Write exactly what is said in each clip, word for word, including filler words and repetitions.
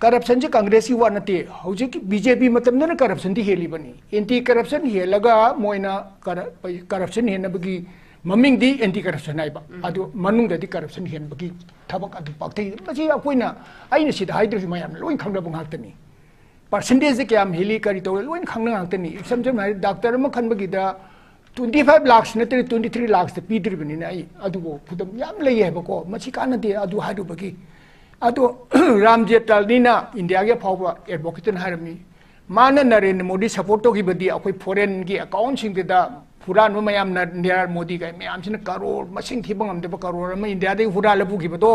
ꯀꯔꯞꯁꯟꯁꯦ ꯀꯪꯒ꯭ꯔꯦꯁꯀꯤ ꯋꯥ ꯅꯠꯇꯦ, ꯍꯧꯖꯤꯛꯀꯤ ꯕꯤ ꯖꯦ ꯄꯤ ꯃꯇꯝꯗꯅ ꯀꯔꯞꯁꯟꯗꯤ ꯍꯦꯜꯂꯤꯕꯅꯤ꯫ ꯑꯦꯟꯇꯤ ꯀꯔꯞꯁꯟ ꯍꯦꯜꯂꯒ ꯃꯣꯏꯅ ꯀꯔ-, ꯀꯔꯞꯁꯟ ꯍꯦꯟꯅꯕꯒꯤ ꯃꯃꯤꯡꯗꯤ ꯑꯦꯟꯇꯤ ꯀꯔꯞꯁꯟ ꯍꯥꯏꯕ, ꯎꯝ꯫ ꯑꯗꯨ ꯃꯅꯨꯡꯗꯗꯤ ꯀꯔꯞꯁꯟ ꯍꯦꯟꯕꯒꯤ ꯊꯕꯛ ꯑꯗꯨ ꯄꯥꯛꯊꯩ꯫ ꯃꯁꯤ ꯑꯩꯈꯣꯏꯅ, ꯑꯩꯅ ꯁꯤꯗ ꯍꯥꯏꯗ꯭ꯔꯁꯨ ꯃꯌꯥꯝꯅ ꯂꯣꯏ ꯈꯪꯅꯕ ꯉꯥꯛꯇꯅꯤ꯫ ꯄꯥꯔꯁꯦꯟꯇꯦꯖꯁꯦ ꯀꯌꯥꯝ ꯍꯦꯜꯂꯤ, ꯀꯔꯤ ꯇꯧꯔꯦ, ꯂꯣꯏꯅ ꯈꯪꯅ ꯉꯥꯛꯇꯅꯤ꯫ ꯏꯁꯝ ꯁꯝꯅ ꯍꯥꯏꯔꯕꯗ ꯗꯥꯛꯇꯔ ꯑꯃ ꯈꯟꯕꯒꯤꯗ twenty five lakhs ꯅꯠꯇ꯭ꯔꯒ twenty three lakhs ꯄꯤꯗ꯭ꯔꯤꯕꯅꯤꯅ ꯑꯩ ꯑꯗꯨꯕꯨ ꯈꯨꯗꯝ ꯌꯥꯝ ꯂꯩ ꯍꯥꯏꯕꯀꯣ꯫ ꯃꯁꯤ ꯀꯥꯟꯅꯗꯦ ꯑꯗꯨ ꯍꯥꯏꯔꯨꯕꯒꯤ꯫ ꯑꯗꯣ ꯔꯥꯝ ꯖꯦꯇ꯭ꯃꯂꯥꯅꯤꯅ ꯏꯟꯗꯤꯌꯥꯒꯤ ꯑꯐꯥꯎꯕ ꯑꯦꯗꯚꯣꯀꯦꯠꯅ ꯍꯥꯏꯔꯝꯃꯤ, ꯃꯥꯅ ꯅꯔꯦꯟꯗ꯭ꯔ ꯃꯣꯗꯤ ꯁꯄꯣꯔꯠ ꯇꯧꯈꯤꯕꯗꯤ ꯑꯩꯈꯣꯏ ꯐꯣꯔꯦꯟꯒꯤ ꯑꯦꯀꯥꯎꯟꯁꯤꯡꯗꯨꯗ ꯍꯨꯔꯥꯟꯕ ꯃꯌꯥꯝꯅ ꯅꯔꯦꯟꯗ꯭ꯔ ꯃꯣꯗꯤ ꯀꯥꯏ ꯃꯌꯥꯝꯁꯤꯅ ꯀꯔꯣꯔ ꯃꯁꯤꯡ ꯊꯤꯕ ꯉꯝꯗꯕ ꯀꯔꯣꯔ ꯑꯃ ꯏꯟꯗꯤꯌꯥꯗꯒꯤ ꯍꯨꯔꯥꯜꯂ ꯄꯨꯈꯤꯕꯗꯣ,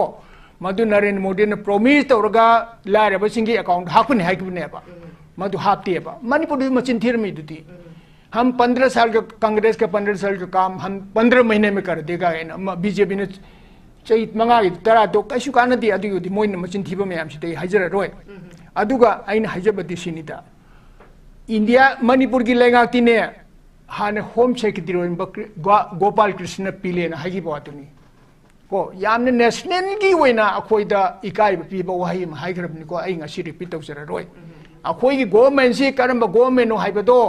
ꯃꯗꯨ ꯅꯔꯦꯟꯗ꯭ꯔ ꯃꯣꯗꯤꯅ ꯄ꯭ꯔꯣꯃꯤꯁ ꯇꯧꯔꯒ ꯂꯥꯏꯔꯕꯁꯤꯡꯒꯤ ꯑꯦꯀꯥꯎꯟꯗ ꯍꯥꯞꯀꯅꯤ ꯍꯥꯏꯈꯤꯕꯅꯦꯕ꯫ ꯃꯗꯨ ꯍꯥꯞꯇꯦꯕ꯫ ꯃꯅꯤꯄꯨꯔꯗꯁꯨ ꯃꯆꯤꯟ ꯊꯤꯔꯝꯃꯤꯗꯨꯗꯤ꯫ हम पन्द्रह साल का, कांग्रेस का पन्द्रह साल का काम हम पन्द्रह महीने में कर देगा ꯍꯥꯏꯅ ꯑꯃ ꯕꯤ ꯖꯦ ꯄꯤꯅ ꯆꯍꯤ ꯃꯉꯥꯒꯤ ꯇꯔꯥꯗꯣ ꯀꯩꯁꯨ ꯀꯥꯟꯅꯗꯦ꯫ ꯑꯗꯨꯒꯤꯗꯤ ꯃꯣꯏꯅ ꯃꯆꯤꯟ ꯊꯤꯕ ꯃꯌꯥꯝꯁꯤꯗꯤ ꯑꯩ ꯍꯥꯏꯖꯔꯔꯣꯏ꯫ ꯑꯗꯨꯒ ꯑꯩꯅ ꯍꯥꯏꯖꯕꯗꯤ ꯁꯤꯅꯤꯗ, ꯏꯟꯗꯤꯌꯥ, ꯃꯅꯤꯄꯨꯔꯒꯤ ꯂꯩꯉꯥꯛꯇꯤꯅꯦ, ꯍꯥꯟꯅ ꯍꯣꯝ ꯁꯦꯀ꯭ꯔꯦꯇꯔꯤ ꯑꯣꯏꯔꯝꯕ ꯀ꯭ꯔꯤ-, ꯒꯣ-, ꯒꯣꯄꯥꯜ ꯀ꯭ꯔꯤꯁꯅ ꯄꯤꯂꯦꯅ ꯍꯥꯏꯈꯤꯕ ꯋꯥꯗꯨꯅꯤ꯫ ꯀꯣ, ꯌꯥꯝꯅ ꯅꯦꯁꯅꯦꯜꯒꯤ ꯑꯣꯏꯅ ꯑꯩꯈꯣꯏꯗ ꯏꯀꯥꯏꯕ ꯄꯤꯕ ꯋꯥꯍꯩ ꯑꯃ ꯍꯥꯏꯈ꯭ꯔꯕꯅꯤꯀꯣ, ꯑꯩ ꯉꯁꯤ ꯔꯤꯄꯤꯠ ꯇꯧꯖꯔꯔꯣꯏ꯫ ꯑꯩꯈꯣꯏꯒꯤ ꯒꯣꯚꯔꯟꯃꯦꯟꯁꯤ ꯀꯔꯝꯕ ꯒꯣꯚꯔꯟꯃꯦꯟꯅꯣ ꯍꯥꯏꯕꯗꯣ,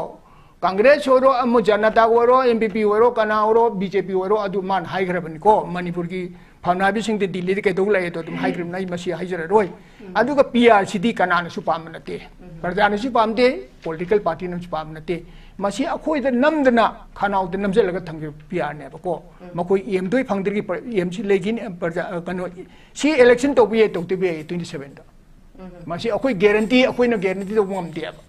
ꯀꯪꯒ꯭ꯔꯦꯁ ꯑꯣꯏꯔꯣ, ꯑꯃ ꯖꯅꯇꯥ ꯑꯣꯏꯔꯣ, ꯑꯦꯟ ꯄꯤ ꯄꯤ ꯑꯣꯏꯔꯣ, ꯀꯅꯥ ꯑꯣꯏꯔꯣ, ꯕꯤ ꯖꯦ ꯄꯤ ꯑꯣꯏꯔꯣ, ꯑꯗꯨ ꯃꯥꯅ ꯍꯥꯏꯈ꯭ꯔꯕꯅꯤꯀꯣ꯫ ꯃꯅꯤꯄꯨꯔꯒꯤ ꯐꯝꯅꯥꯏꯕꯁꯤꯡꯗꯤ ꯗꯤꯜꯂꯤꯗ ꯀꯩꯗꯧ ꯂꯩ ꯑꯗꯣ ꯑꯗꯨꯝ ꯍꯥꯏꯈ꯭ꯔꯕꯅꯤ, ꯑꯩ ꯃꯁꯤ ꯍꯥꯏꯖꯔꯔꯣꯏ꯫ ꯑꯗꯨꯒ ꯄꯤ ꯑꯥꯔ ꯁꯤꯗꯤ ꯀꯅꯥꯅꯁꯨ ꯄꯥꯝꯕ ꯅꯠꯇꯦ, ꯄ꯭ꯔꯖꯥꯅꯁꯨ ꯄꯥꯝꯗꯦ, ꯄꯣꯂꯤꯇꯤꯀꯦꯜ ꯄꯥꯔꯇꯤꯅꯁꯨ ꯄꯥꯝꯕ ꯅꯠꯇꯦ꯫ ꯃꯁꯤ ꯑꯩꯈꯣꯏꯗ ꯅꯝꯗꯅ ꯈꯅꯥꯎꯗ ꯅꯝꯁꯤꯜꯂꯒ ꯊꯝꯈꯤꯕ ꯄꯤ ꯑꯥꯔꯅꯦꯕꯀꯣ꯫ ꯃꯈꯣꯏ ꯑꯦꯝꯗꯣꯏ ꯐꯪꯗ꯭ꯔꯤꯒꯤ ꯄ꯭ꯔ-, ꯑꯦꯝꯁꯤ ꯂꯩꯈꯤꯅꯤ, ꯄ꯭ꯔꯖꯥ, ꯀꯩꯅꯣ, ꯁꯤ ꯏꯂꯦꯛꯁꯟ ꯇꯧꯕ ꯌꯥꯏ, ꯇꯧꯗꯕ ꯌꯥꯏ ꯇ꯭ꯋꯦꯟꯇꯤ ꯁꯚꯦꯟꯗ꯫ ꯃꯁꯤ ꯑꯩꯈꯣꯏ ꯒꯦꯔꯦꯟꯇꯤ, ꯑꯩꯈꯣꯏꯅ ꯒꯦꯔꯦꯟꯇꯤ ꯇꯧꯕ ꯉꯝꯗꯦꯕ꯫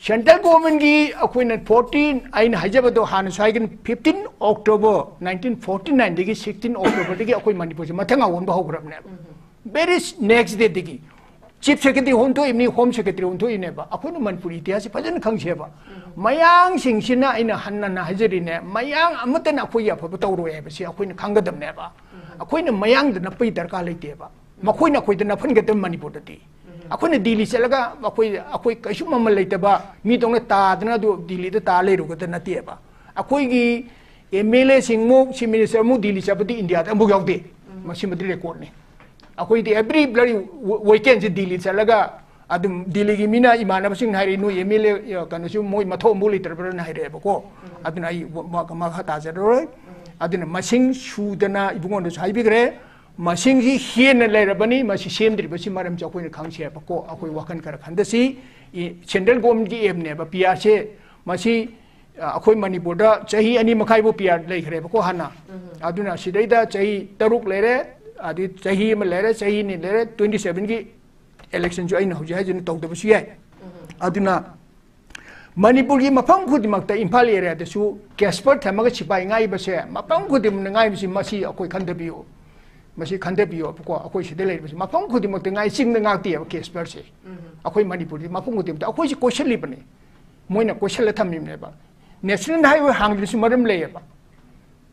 ꯁꯦꯟꯇ꯭ꯔꯦꯜ ꯒꯣꯚꯔꯟꯃꯦꯟꯠꯀꯤ ꯑꯩꯈꯣꯏꯅ ꯐꯣꯔꯇꯤꯟ, ꯑꯩꯅ ꯍꯥꯏꯖꯕꯗꯣ ꯍꯥꯟꯅꯁꯨ ꯍꯥꯏꯒꯅꯤ, ꯐꯤꯐꯇꯤꯟ ꯑꯣꯛꯇꯣꯕꯔ ꯅꯥꯏꯟꯇꯤꯟ ꯐꯣꯔꯇꯤ ꯅꯥꯏꯟꯗꯒꯤ ꯁꯤꯛꯁꯇꯤꯟ ꯑꯣꯛꯇꯣꯕꯔꯗꯒꯤ ꯑꯩꯈꯣꯏ ꯃꯅꯤꯄꯨꯔꯁꯦ ꯃꯊꯪ ꯑꯑꯣꯟꯕ ꯍꯧꯈ꯭ꯔꯕꯅꯦꯕ꯫ ꯕꯦꯔꯤ ꯅꯦꯛꯁ ꯗꯦꯗꯒꯤ ꯆꯤꯐ ꯁꯦꯀ꯭ꯔꯦꯇꯔꯤ ꯑꯣꯟꯊꯣꯛꯏꯕꯅꯤ, ꯍꯣꯝ ꯁꯦꯀ꯭ꯔꯦꯇꯔꯤ ꯑꯣꯟꯊꯣꯛꯏꯅꯦꯕ꯫ ꯑꯩꯈꯣꯏꯅ ꯃꯅꯤꯄꯨꯔ ꯏꯇꯤꯍꯥꯁꯁꯤ ꯐꯖꯅ ꯈꯪꯁꯦꯕ꯫ ꯃꯌꯥꯡꯁꯤꯡꯁꯤꯅ, ꯑꯩꯅ ꯍꯟꯅ ꯍꯟꯅ ꯍꯥꯏꯖꯔꯤꯅꯦ, ꯃꯌꯥꯡ ꯑꯃꯠꯇꯅ ꯑꯩꯈꯣꯏꯒꯤ ꯑꯐꯕ ꯇꯧꯔꯣꯏ ꯍꯥꯏꯕꯁꯤ ꯑꯩꯈꯣꯏꯅ ꯈꯪꯒꯗꯕꯅꯦꯕ꯫ ꯑꯩꯈꯣꯏꯅ ꯃꯌꯥꯡꯗ ꯅꯞꯄꯒꯤ ꯗꯔꯀꯥꯔ ꯂꯩꯇꯦꯕ꯫ ꯃꯈꯣꯏꯅ ꯑꯩꯈꯣꯏꯗ ꯅꯞꯍꯟꯒꯗꯕ ꯃꯅꯤꯄꯨꯔꯗꯗꯤ꯫ ꯑꯩꯈꯣꯏꯅ ꯗꯤꯜꯂꯤ ꯆꯠꯂꯒ ꯑꯩꯈꯣꯏ, ꯑꯩꯈꯣꯏ ꯀꯩꯁꯨ ꯃꯃꯜ ꯂꯩꯇꯕ ꯃꯤꯗꯧꯅ ꯇꯥꯗꯅ ꯑꯗꯨ ꯗꯤꯜꯂꯤꯗ ꯇꯥ ꯂꯩꯔꯨꯒꯗꯕ ꯅꯠꯇꯦꯕ꯫ ꯑꯩꯈꯣꯏꯒꯤ ꯑꯦꯝ ꯑꯦꯜ ꯑꯦꯁꯤꯡꯃꯨꯛ, ꯆꯤꯐ ꯃꯤꯅꯤꯁꯇꯔꯃꯨꯛ ꯗꯤꯜꯂꯤ ꯆꯠꯄꯗꯤ ꯏꯟꯗꯤꯌꯥꯗ ꯑꯃꯨꯛ ꯌꯥꯎꯗꯦ꯫ ꯃꯁꯤꯃꯗꯤ ꯔꯦꯀꯣꯔꯗꯅꯤ꯫ ꯑꯩꯈꯣꯏꯗꯤ every bloody weekendꯁꯦ ꯗꯤꯜꯂꯤ ꯆꯠꯂꯒ ꯑꯗꯨꯝ ꯗꯤꯜꯂꯤꯒꯤ ꯃꯤꯅ, ꯏꯃꯥꯟꯅꯕꯁꯤꯡꯅ ꯍꯥꯏꯔꯛꯏ, "ꯅꯣꯏ ꯑꯦꯝ ꯑꯦꯜ ꯑꯦ ꯀꯩꯅꯣꯁꯨ ꯃꯣꯏ ꯃꯊꯧ ꯑꯃꯐꯥꯎ ꯂꯩꯇ꯭ꯔꯕ꯭ꯔꯥꯅ?" ꯍꯥꯏꯔꯛꯑꯦꯕꯀꯣ꯫ ꯑꯗꯨꯅ ꯑꯩ ꯃ- ꯃꯈꯥ ꯇꯥꯖꯔꯔꯣꯏ꯫ ꯑꯗꯨꯅ ꯃꯁꯤꯡ ꯁꯨꯗꯅ ꯏꯕꯨꯡꯉꯣꯗꯁꯨ ꯍꯥꯏꯕꯤꯈ꯭ꯔꯦ꯫ ꯃꯁꯤꯡꯁꯤ ꯍꯦꯟꯅ ꯂꯩꯔꯕꯅꯤ, ꯃꯁꯤ ꯁꯦꯝꯗ꯭ꯔꯤꯕꯁꯤ ꯃꯔꯝꯁꯤ ꯑꯩꯈꯣꯏꯅ ꯈꯪꯁꯦꯕꯀꯣ꯫ ꯑꯩꯈꯣꯏ ꯋꯥꯈꯜ ꯈꯔ ꯈꯟꯗꯁꯤ꯫ ꯁꯦꯟꯇ꯭ꯔꯦꯜ ꯒꯣꯔꯃꯦꯟꯒꯤ ꯑꯦꯝꯅꯦꯕ ꯄꯤ ꯑꯥꯔꯁꯦ꯫ ꯃꯁꯤ ꯑ, ꯑꯩꯈꯣꯏ ꯃꯅꯤꯄꯨꯔꯗ ꯆꯍꯤ ꯑꯅꯤ ꯃꯈꯥꯏꯕꯨ ꯄꯤ ꯑꯥꯔ ꯂꯩꯈ꯭ꯔꯦꯕꯀꯣ ꯍꯥꯟꯅ꯫ ꯑꯗꯨꯅ ꯁꯤꯗꯩꯗ ꯆꯍꯤ ꯇꯔꯨꯛ ꯂꯩꯔꯦ, ꯑꯗꯩ ꯆꯍꯤ ꯑꯃ ꯂꯩꯔꯦ, ꯆꯍꯤ ꯑꯅꯤ ꯂꯩꯔꯦ, twenty sevenꯒꯤ electionꯁꯨ ꯑꯩꯅ ꯍꯧꯖꯤꯛ ꯍꯥꯏꯖꯅ ꯇꯧꯗꯕꯁꯨ ꯌꯥꯏ꯫ ꯑꯗꯨꯅ ꯃꯅꯤꯄꯨꯔꯒꯤ ꯃꯐꯝ ꯈꯨꯗꯤꯡꯃꯛꯇ, ꯏꯝꯐꯥꯜ areaꯗꯁꯨ CASPER ꯊꯝꯃꯒ ꯁꯤꯐꯥꯏ ꯉꯥꯏꯕꯁꯦ, ꯃꯐꯝ ꯈꯨꯗꯤꯡꯃꯛꯇ ꯉꯥꯏꯕꯁꯤ, ꯃꯁꯤ ꯑꯩꯈꯣꯏ ꯈꯟꯊꯕꯤꯌꯨ꯫ ꯃꯁꯤ ꯈꯟꯊꯕꯤꯌꯣꯕꯀꯣ꯫ ꯑꯩꯈꯣꯏ ꯁꯤꯗ ꯂꯩꯔꯤꯕꯁꯤ ꯃꯐꯝ ꯈꯨꯗꯤꯡꯃꯛꯇ ꯉꯥꯏ, ꯆꯤꯡꯗ ꯉꯥꯛꯇꯦꯕ CASPERꯁꯦ꯫ ꯑꯩꯈꯣꯏ ꯃꯅꯤꯄꯨꯔꯗꯤ ꯃꯐꯝ ꯈꯨꯗꯤꯡꯃꯛꯇ ꯑꯩꯈꯣꯏꯁꯤ ꯀꯣꯏꯁꯤꯜꯂꯤꯕꯅꯤ꯫ ꯃꯣꯏꯅ ꯀꯣꯏꯁꯤꯜꯂ ꯊꯝꯃꯤꯕꯅꯦꯕ꯫ National Highway ꯍꯥꯡꯗ꯭ꯔꯤꯁꯨ ꯃꯔꯝ ꯂꯩꯌꯦꯕ꯫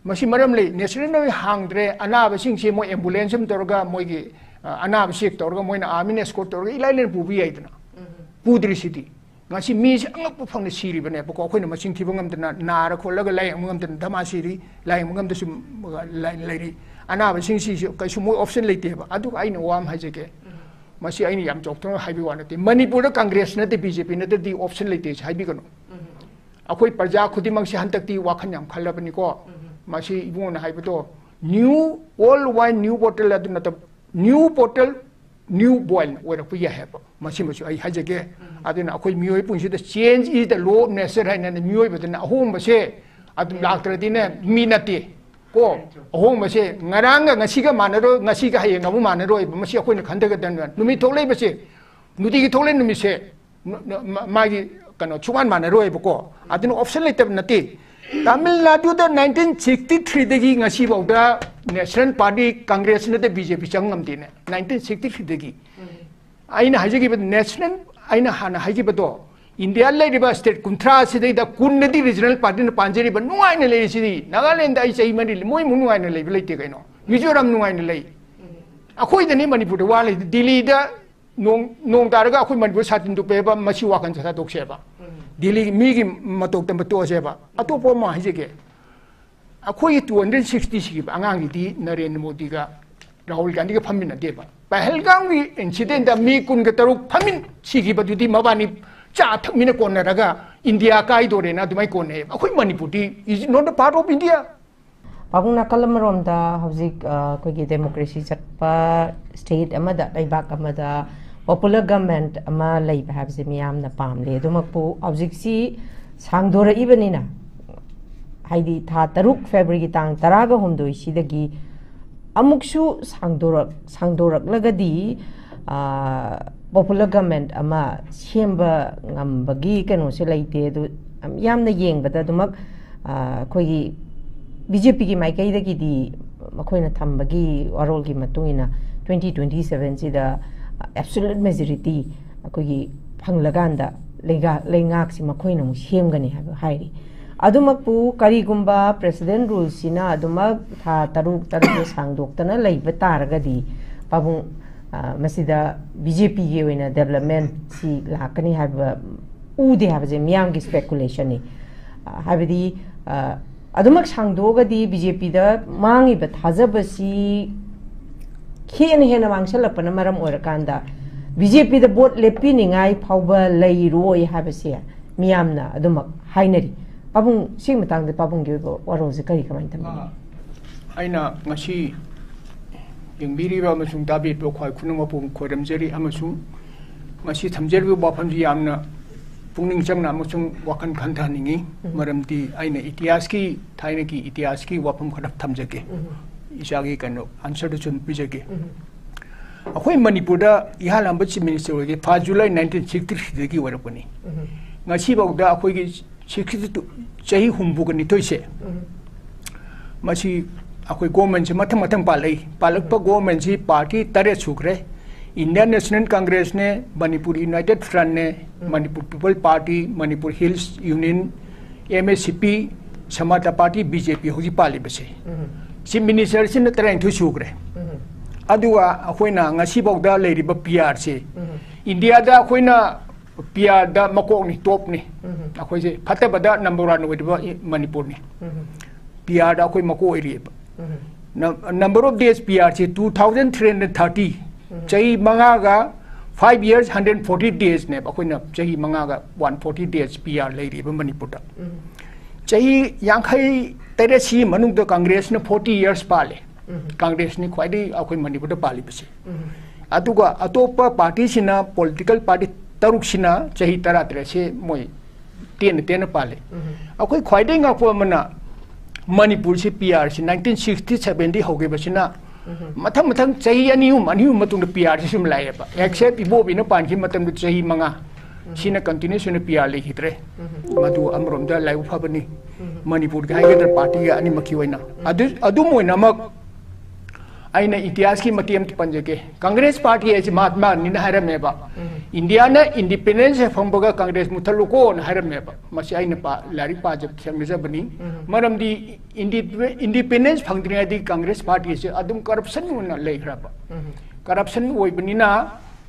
ꯃꯁꯤ ꯃꯔꯝ ꯂꯩ꯫ National Highway ꯍꯥꯡꯗ꯭ꯔꯦ, ꯑꯅꯥꯕꯁꯤꯡꯁꯦ ꯃꯣꯏ ambulance ꯑꯃ ꯇꯧꯔꯒ, ꯃꯣꯏꯒꯤ, ꯑ, ꯑꯅꯥꯕ check ꯇꯧꯔꯒ, ꯃꯣꯏꯅ armyꯅ escort ꯇꯧꯔꯒ ꯏꯂꯥꯏ ꯂꯥꯏꯅ ꯄꯨꯕ ꯌꯥꯏꯗꯅ꯫ ꯄꯨꯗ꯭ꯔꯤꯁꯤꯗꯤ꯫ ꯉꯁꯤ ꯃꯤꯁꯦ ꯑꯉꯛꯄ ꯐꯪꯅ ꯁꯤꯔꯤꯕꯅꯦꯕꯀꯣ꯫ ꯑꯩꯈꯣꯏꯅ ꯃꯁꯤꯡ ꯊꯤꯕ ꯉꯝꯗꯅ, ꯅꯥꯔ ꯈꯣꯠꯂꯒ ꯂꯥꯏꯌꯦꯡꯕ ꯉꯝꯗꯅ ꯙꯃꯥ ꯁꯤꯔꯤ, ꯂꯥꯏꯌꯦꯡꯕ ꯉꯝꯗ ꯁꯨꯝ ꯂꯩ-, ꯂꯩꯔꯤ꯫ ꯑꯅꯥꯕꯁꯤꯡꯁꯤꯁꯨ ꯀꯩꯁꯨ ꯃꯣꯏ option ꯂꯩꯇꯦꯕ꯫ ꯑꯗꯨꯒ ꯑꯩꯅ ꯋꯥ ꯑꯃ ꯍꯥꯏꯖꯒꯦ꯫ ꯃꯁꯤ ꯑꯩꯅ ꯌꯥꯝ ꯆꯥꯎꯊꯣꯛꯅ ꯍꯥꯏꯕꯒꯤ ꯋꯥ ꯅꯠꯇꯦ꯫ ꯃꯅꯤꯄꯨꯔꯗ Congress ꯅꯠꯇꯦ, BJP ꯅꯠꯇ꯭ꯔꯗꯤ option ꯂꯩꯇꯦ ꯁꯤ ꯍꯥꯏꯕꯤꯒꯅꯨ꯫ ꯑꯩꯈꯣꯏ ꯄ꯭ꯔꯖꯥ ꯈꯨꯗꯤꯡꯃꯛꯁꯦ ꯍꯟꯗꯛꯇꯤ ꯋꯥꯈꯜ ꯌꯥꯝ ꯈꯜꯂꯕꯅꯤꯀꯣ꯫ ꯃꯁꯤ ꯏꯕꯨꯡꯉꯣꯅ ꯍꯥꯏꯕꯗꯣ, new old wine, new bottle ꯑꯗꯨ ꯅꯠꯇꯕ, new bottle, new boil ꯑꯣꯏꯔꯛꯄ ꯌꯥꯏ ꯍꯥꯏꯕ꯫ ꯃꯁꯤꯃꯁꯨ ꯑꯩ ꯍꯥꯏꯖꯒꯦ꯫ ꯑꯗꯨꯅ ꯑꯩꯈꯣꯏ ꯃꯤꯑꯣꯏ ꯄꯨꯟꯁꯤꯗ change is the law of nature ꯍꯥꯏꯅ ꯃꯤꯑꯣꯏꯕꯗꯅ ꯑꯍꯣꯡꯕꯁꯦ ꯑꯗꯨꯝ ꯂꯥꯛꯇ꯭ꯔꯗꯤꯅꯦ ꯃꯤ ꯅꯠꯇꯦ ꯀꯣ꯫ ꯑꯍꯣꯡꯕꯁꯦ ꯉꯔꯥꯡꯒ ꯉꯁꯤꯒ ꯃꯥꯟꯅꯔꯣꯏ, ꯉꯁꯤꯒ ꯍꯌꯦꯡ ꯑꯃꯨꯛ ꯃꯥꯟꯅꯔꯣꯏꯕ꯫ ꯃꯁꯤ ꯑꯩꯈꯣꯏꯅ ꯈꯟꯊꯒꯗꯕꯅꯤ꯫ ꯅꯨꯃꯤꯠ ꯊꯣꯛꯂꯛꯏꯕꯁꯦ, ꯅꯨꯡꯇꯤꯒꯤ ꯊꯣꯛꯂꯛꯏ ꯅꯨꯃꯤꯠꯁꯦ, ꯅ-, ꯅ-, ꯃ-, ꯃꯥꯒꯤ ꯀꯩꯅꯣ ꯁꯨꯡꯃꯥꯟ ꯃꯥꯟꯅꯔꯣꯏꯕꯀꯣ꯫ ꯑꯗꯨꯅ option ꯂꯩꯇꯕ ꯅꯠꯇꯦ꯫ ꯇꯥꯃꯤꯜ ꯅꯥꯗꯨꯗ nineteen sixty threeꯗꯒꯤ ꯉꯁꯤ ꯐꯥꯎꯗ National Party, Congress ꯅꯠꯇꯦ BJP ꯆꯪ ꯉꯝꯗꯦꯅꯦ, nineteen sixty threeꯗꯒꯤ꯫ ꯑꯩꯅ ꯍꯥꯏꯖꯈꯤꯕ national, ꯑꯩꯅ ꯍꯥꯟꯅ ꯍꯥꯏꯈꯤꯕꯗꯣ, ꯏꯟꯗꯤꯌꯥ ꯂꯩꯔꯤꯕ state ꯀꯨꯟꯊ꯭ꯔꯥ ꯑꯁꯤꯗꯩꯗ ꯀꯨꯟꯅꯗꯤ regional partyꯅ ꯄꯥꯟꯖꯔꯤꯕ, ꯅꯨꯡꯉꯥꯏꯅ ꯂꯩꯔꯤꯁꯤꯗꯤ꯫ ꯅꯥꯒꯥꯂꯦꯟꯗ ꯑꯩ ꯆꯍꯤ ꯃꯔꯤ ꯂꯩ, ꯃꯣꯏꯃꯨꯛ ꯅꯨꯡꯉꯥꯏꯅ ꯂꯩꯕ ꯂꯩꯇꯦ ꯀꯩꯅꯣ꯫ ꯃꯤꯖꯣꯔꯥꯝ ꯅꯨꯡꯉꯥꯏꯅ ꯂꯩ꯫ ꯑꯩꯈꯣꯏꯗꯅꯤ ꯃꯅꯤꯄꯨꯔꯗ ꯋꯥ ꯂꯩ꯫ ꯗꯤꯜꯂꯤꯗ ꯅꯣꯡ, ꯅꯣꯡ ꯇꯥꯔꯒ ꯑꯩꯈꯣꯏ ꯃꯅꯤꯄꯨꯔ ꯁꯥꯇꯤꯟ ꯇꯨꯞꯄꯦꯕ, ꯃꯁꯤ ꯋꯥꯈꯜ ꯊꯥꯗꯣꯛꯁꯦꯕ꯫ ꯗꯤꯜꯂꯤ ꯃꯤꯒꯤ ꯃꯇꯧ ꯇꯝꯕ ꯇꯣꯛꯑꯁꯦꯕ꯫ ꯑꯇꯣꯞꯄ ꯑꯃ ꯍꯥꯏꯖꯒꯦ꯫ ꯑꯩꯈꯣꯏꯒꯤ two hundred sixty ꯁꯤꯈꯤꯕ ꯑꯉꯥꯡꯒꯤꯗꯤ ꯅꯔꯦꯟꯗ꯭ꯔ ꯃꯣꯗꯤꯒ ꯔꯥꯍꯨꯜ ꯒꯥꯟꯙꯤꯒ ꯐꯝꯃꯤꯟꯅꯗꯦꯕ꯫ ꯄꯍꯜꯒꯥꯝꯒꯤ ꯏꯟꯁꯤꯗꯦꯟꯗ ꯃꯤ ꯀꯨꯟꯒ ꯇꯔꯨꯛ ꯐꯝꯃꯤꯟ ꯁꯤꯈꯤꯕꯗꯨꯗꯤ ꯃꯕꯥꯅꯤ ꯆꯥ ꯊꯛꯃꯤꯟꯅ ꯀꯣꯟꯅꯔꯒ ꯏꯟꯗꯤꯌꯥ ꯀꯥꯏꯗꯣꯔꯦꯅ ꯑꯗꯨꯃꯥꯏꯅ ꯀꯣꯟꯅꯩꯌꯦꯕ꯫ ꯑꯩꯈꯣꯏ ꯃꯅꯤꯄꯨꯔꯗꯤ is not a part of India꯫ ꯄꯥꯕꯨꯡ, ꯅꯥꯀꯜ ꯑꯃꯔꯣꯝꯗ ꯍꯧꯖꯤꯛ ꯑ, ꯑꯩꯈꯣꯏꯒꯤ ꯗꯦꯃꯣꯀ꯭ꯔꯦꯁꯤ ꯆꯠꯄ ꯁ꯭ꯇꯦꯠ ꯑꯃꯗ, ꯂꯩꯕꯥꯛ ꯑꯃꯗ ꯄꯣꯄꯨꯂꯔ ꯒꯃꯦꯟꯠ ꯑꯃ ꯂꯩꯕ ꯍꯥꯏꯕꯁꯦ ꯃꯤꯌꯥꯝꯅ ꯄꯥꯝꯂꯤ꯫ ꯑꯗꯨꯃꯛꯄꯨ ꯍꯧꯖꯤꯛꯁꯤ ꯁꯥꯡꯗꯣꯔꯛꯏꯕꯅꯤꯅ, ꯍꯥꯏꯗꯤ ꯊꯥ ꯇꯔꯨꯛ, ꯐꯦꯕ꯭ꯔꯨꯋꯥꯔꯤꯒꯤ ꯇꯥꯡ ꯇꯔꯥꯒ ꯍꯨꯝꯗꯣꯏꯁꯤꯗꯒꯤ ꯑꯃꯨꯛꯁꯨ ꯁꯥꯡꯗꯣꯔꯛ ꯁꯥꯡꯗꯣꯔꯛꯂꯒꯗꯤ ꯄꯣꯄꯨꯂꯔ ꯒꯃꯦꯟꯠ ꯑꯃ ꯁꯦꯝꯕ ꯉꯝꯕꯒꯤ ꯀꯩꯅꯣꯁꯦ ꯂꯩꯇꯦ꯫ ꯑꯗꯨ ꯌꯥꯝꯅ ꯌꯦꯡꯕꯗ ꯑꯗꯨꯃꯛ ꯑ, ꯑꯩꯈꯣꯏꯒꯤ ꯕꯤ ꯖꯦ ꯄꯤꯒꯤ ꯃꯥꯏꯀꯩꯗꯒꯤꯗꯤ ꯃꯈꯣꯏꯅ ꯊꯝꯕꯒꯤ ꯋꯥꯔꯣꯜꯒꯤ ꯃꯇꯨꯡ ꯏꯟꯅ ꯇ꯭ꯋꯦꯟꯇꯤ ꯇ꯭ꯋꯦꯟꯇꯤ ꯁꯚꯦꯟꯁꯤꯗ ꯑꯦꯕꯁꯣꯂꯨꯠ ꯃꯦꯖꯣꯔꯤꯇꯤ ꯑꯩꯈꯣꯏꯒꯤ ꯐꯪꯂꯀꯥꯟꯗ ꯂꯩꯉꯥꯛ ꯂꯩꯉꯥꯛꯁꯤ ꯃꯈꯣꯏꯅ ꯑꯃꯨꯛ ꯁꯦꯝꯒꯅꯤ ꯍꯥꯏꯕ ꯍꯥꯏꯔꯤ꯫ ꯑꯗꯨꯃꯛꯄꯨ ꯀꯔꯤꯒꯨꯝꯕ ꯄ꯭ꯔꯦꯁꯤꯗꯦꯟ ꯔꯨꯜꯁꯤꯅ ꯑꯗꯨꯃꯛ ꯊꯥ ꯇꯔꯨꯛ ꯇꯔꯨꯛꯇ ꯁꯥꯡꯗꯣꯛꯇꯅ ꯂꯩꯕ ꯇꯥꯔꯒꯗꯤ ꯄꯥꯕꯨꯡ, ꯑ, ꯃꯁꯤꯗ ꯕꯤ ꯖꯦ ꯄꯤꯒꯤ ꯑꯣꯏꯅ ꯗꯦꯕꯂꯞꯃꯦꯟꯁꯤ ꯂꯥꯛꯀꯅꯤ ꯍꯥꯏꯕ ꯎꯗꯦ ꯍꯥꯏꯕꯁꯦ ꯃꯤꯌꯥꯝꯒꯤ ꯁ꯭ꯄꯦꯀꯨꯂꯦꯁꯟꯅꯤ꯫ ꯑ, ꯍꯥꯏꯕꯗꯤ, ꯑ, ꯑꯗꯨꯃꯛ ꯁꯥꯡꯗꯣꯛꯑꯒꯗꯤ ꯕꯤ ꯖꯦ ꯄꯤꯗ ꯃꯥꯡꯉꯤꯕ ꯊꯥꯖꯕꯁꯤ ꯍꯦꯟꯅ ꯍꯦꯟꯅ ꯃꯥꯡꯁꯜꯂꯛꯄꯅ ꯃꯔꯝ ꯑꯣꯏꯔꯀꯥꯟꯗ ꯕꯤ ꯖꯦ ꯄꯤꯗ ꯚꯣꯠ ꯂꯦꯞꯄꯤꯅꯤꯡꯉꯥꯏ ꯐꯥꯎꯕ ꯂꯩꯔꯣꯏ ꯍꯥꯏꯕꯁꯦ ꯃꯤꯌꯥꯝꯅ ꯑꯗꯨꯃꯛ ꯍꯥꯏꯅꯔꯤ꯫ ꯄꯥꯕꯨꯡ, ꯁꯤꯒꯤ ꯃꯇꯥꯡꯗ ꯄꯥꯕꯨꯡꯒꯤ ꯑꯣꯏꯕ ꯋꯥꯔꯣꯜꯁꯦ ꯀꯔꯤ, ꯀꯃꯥꯏꯅ ꯊꯝꯕꯤꯅꯤ? ꯑꯩꯅ ꯉꯁꯤ ꯌꯦꯡꯕꯤꯔꯤꯕ ꯑꯃꯁꯨꯡ ꯇꯥꯕꯤꯔꯤꯕ ꯈ꯭ꯋꯥꯏ ꯈꯨꯅꯃꯛꯄꯨ ꯈꯣꯏꯔꯝꯖꯔꯤ, ꯑꯃꯁꯨꯡ ꯉꯁꯤ ꯊꯝꯖꯔꯤꯕ ꯋꯥꯐꯝꯁꯤ ꯌꯥꯝꯅ ꯄꯨꯛꯅꯤꯡ ꯆꯪꯅ ꯑꯃꯁꯨꯡ ꯋꯥꯈꯜ ꯈꯟꯊꯍꯟꯅꯤꯡꯏ꯫ ꯃꯔꯝꯗꯤ ꯑꯩꯅ ꯏꯇꯤꯍꯥꯁꯀꯤ, ꯊꯥꯏꯅꯒꯤ ꯏꯇꯤꯍꯥꯁꯀꯤ ꯋꯥꯐꯝ ꯈꯔ ꯊꯝꯖꯒꯦ꯫ ꯏꯆꯥꯒꯤ ꯀꯩꯅꯣ ꯑꯟꯁꯔꯗꯨꯁꯨ ꯑꯗꯨꯝ ꯄꯤꯖꯒꯦ꯫ ꯑꯩꯈꯣꯏ ꯃꯅꯤꯄꯨꯔꯗ ꯏꯍꯥꯟ ꯍꯥꯟꯕ ꯆꯤꯐ ꯃꯤꯅꯤꯁꯇꯔ ꯑꯣꯏꯒꯦ ꯐꯥꯔꯁ ꯖꯨꯂꯥꯏ ꯅꯥꯏꯟꯇꯤꯟ ꯁꯤꯛꯁꯇꯤ ꯊ꯭ꯔꯤꯗꯒꯤ ꯑꯣꯏꯔꯛꯄꯅꯤ꯫ ꯉꯁꯤꯐꯥꯎꯗ ꯑꯩꯈꯣꯏꯒꯤ ꯁꯤꯛꯁꯇꯤ ꯇꯨ, ꯆꯍꯤ ꯍꯨꯝꯐꯨꯒ ꯅꯤꯊꯣꯏꯁꯦ, ꯃꯁꯤ ꯑꯩꯈꯣꯏ ꯒꯣꯔꯃꯦꯟꯁꯦ ꯃꯊꯪ ꯃꯊꯪ ꯄꯥꯜꯂꯛꯏ꯫ ꯄꯥꯜꯂꯛꯄ ꯒꯣꯔꯃꯦꯟꯁꯤ ꯄꯥꯔꯇꯤ ꯇꯔꯦꯠ ꯁꯨꯈ꯭ꯔꯦ꯫ ꯏꯟꯗꯤꯌꯟ ꯅꯦꯁꯅꯦꯜ ꯀꯪꯒ꯭ꯔꯦꯁꯅꯦ, ꯃꯅꯤꯄꯨꯔ ꯌꯨꯅꯥꯏꯇꯦꯠ ꯐ꯭ꯔꯟꯠꯅꯦ, Manipur people party, Manipur hills union, M S C P, ꯁꯃꯥꯖ ꯄꯥꯔꯇꯤ, ꯕꯤ ꯖꯦ ꯄꯤ ꯍꯧꯖꯤꯛ ꯄꯥꯜꯂꯤꯕꯁꯦ꯫ ꯆꯤꯐ ꯃꯤꯅꯤꯁꯇꯔꯁꯤꯅ ꯇꯔꯥꯅꯤꯊꯣꯏ ꯁꯨꯈ꯭ꯔꯦ꯫ ꯑꯗꯨꯒ ꯑꯩꯈꯣꯏꯅ ꯉꯁꯤꯐꯥꯎꯗ ꯂꯩꯔꯤꯕ ꯄꯤ ꯑꯥꯔꯁꯦ, ꯏꯟꯗꯤꯌꯥꯗ ꯑꯩꯈꯣꯏꯅ ꯄꯤ ꯑꯥꯔꯗ ꯃꯀꯣꯛꯅꯤ, ꯇꯣꯞꯅꯤ꯫ ꯑꯩꯈꯣꯏꯁꯦ ꯐꯠꯇꯕꯗ ꯅꯝꯕꯔ ꯋꯥꯟ ꯑꯣꯏꯔꯤꯕ ꯏ-, ꯃꯅꯤꯄꯨꯔꯅꯤ꯫ ꯄꯤ ꯑꯥꯔꯗ ꯑꯩꯈꯣꯏ ꯃꯀꯣꯛ ꯑꯣꯏꯔꯤꯑꯕ꯫ Number of days P R ꯁꯤ two thousand three hundred thirty, ꯆꯍꯤ ꯃꯉꯥꯒ five years hundred forty days ꯅꯦꯕ꯫ ꯑꯩꯈꯣꯏꯅ ꯆꯍꯤ ꯃꯉꯥꯒ one forty days P R ꯂꯩꯔꯤꯕ ꯃꯅꯤꯄꯨꯔꯗ꯫ ꯆꯍꯤ ꯌꯥꯡꯈꯩ ꯇꯔꯦꯠꯁꯤ ꯃꯅꯨꯡꯗ ꯀꯪꯒ꯭ꯔꯦꯁꯅ forty years ꯄꯥꯜꯂꯦ꯫ ꯀꯪꯒ꯭ꯔꯦꯁꯅꯤ ꯈ꯭ꯋꯥꯏꯗꯒꯤ ꯑꯩꯈꯣꯏ ꯃꯅꯤꯄꯨꯔꯗ ꯄꯥꯜꯂꯤꯕꯁꯦ꯫ ꯑꯗꯨꯒ ꯑꯇꯣꯞꯄ ꯄꯥꯔꯇꯤꯁꯤꯅ, ꯄꯣꯂꯤꯇꯤꯀꯦꯜ ꯄꯥꯔꯇꯤ ꯇꯔꯨꯛꯁꯤꯅ ꯆꯍꯤ ꯇꯔꯥ ꯇꯔꯦꯠꯁꯦ ꯃꯣꯏ ꯇꯦꯟꯅ ꯇꯦꯟꯅ ꯄꯥꯜꯂꯤ꯫ ꯑꯩꯈꯣꯏ ꯈ꯭ꯋꯥꯏꯗꯒꯤ ꯉꯛꯄ ꯑꯃꯅ, ꯃꯅꯤꯄꯨꯔꯁꯤ P R ꯁꯤ nineteen sixty seven ꯗꯒꯤ ꯍꯧꯈꯤꯕꯁꯤꯅ ꯃꯊꯪ ꯃꯊꯪ ꯆꯍꯤ ꯑꯅꯤ ꯑꯍꯨꯝ, ꯑꯅꯤ ꯑꯍꯨꯝ ꯃꯇꯨꯡꯗ P R ꯁꯤ ꯁꯨꯝ ꯂꯥꯛꯑꯦꯕ꯫ Except ꯏꯕꯣꯕꯤꯅ ꯄꯥꯟꯈꯤꯕ ꯃꯇꯝꯗ ꯆꯍꯤ ꯃꯉꯥ, ꯁꯤꯅ continuous ꯑꯣꯏꯅ P R ꯂꯩꯈꯤꯗ꯭ꯔꯦ꯫ ꯃꯗꯨ ꯑꯃꯔꯣꯝꯗ ꯂꯥꯏꯕꯛ ꯐꯕꯅꯤ, ꯃꯅꯤꯄꯨꯔꯒꯤ ꯍꯥꯏꯒꯗ꯭ꯔꯥ, ꯄꯥꯔꯇꯤꯒꯤ ꯑꯅꯤꯃꯛꯀꯤ ꯑꯣꯏꯅ꯫ ꯑꯗꯨ, ꯑꯗꯨꯝ ꯑꯣꯏꯅꯃꯛ, ꯑꯩꯅ ꯏꯇꯤꯍꯥꯁꯀꯤ ꯃꯇꯦꯛ ꯑꯃꯇ ꯄꯟꯖꯒꯦ꯫ ꯀꯪꯒ꯭ꯔꯦꯁ ꯄꯥꯔꯇꯤ ꯍꯥꯏꯁꯤ ꯃꯍꯥꯠꯃꯥ ꯒꯥꯟꯙꯤꯅ ꯍꯥꯏꯔꯝꯃꯦꯕ, "ꯏꯟꯗꯤꯌꯥꯅ ꯏꯟꯗꯤꯄꯦꯟꯗꯦꯟꯁ ꯍꯦꯛ ꯐꯪꯕꯒ ꯀꯪꯒ꯭ꯔꯦꯁ ꯃꯨꯠꯊꯠꯂꯨꯀꯣꯅ" ꯍꯥꯏꯔꯝꯃꯦꯕ꯫ ꯃꯁꯤ ꯑꯩꯅ ꯄꯥ-, ꯂꯥꯏꯔꯤꯛ ꯄꯥꯖꯕ ꯊꯦꯡꯅꯖꯕꯅꯤ꯫ ꯃꯔꯝꯗꯤ ꯏꯟꯗꯤꯄꯦ-, ꯏꯟꯗꯤꯄꯦꯟꯗꯦꯟꯁ ꯐꯪꯗ꯭ꯔꯤꯉꯩꯗꯒꯤ ꯀꯪꯒ꯭ꯔꯦꯁ ꯄꯥꯔꯇꯤꯁꯦ ꯑꯗꯨꯝ ꯀꯔꯞꯁꯟ ꯑꯣꯏꯅ ꯂꯩꯈ꯭ꯔꯕ꯫ ꯀꯔꯞꯁꯟ ꯑꯣꯏꯕꯅꯤꯅ,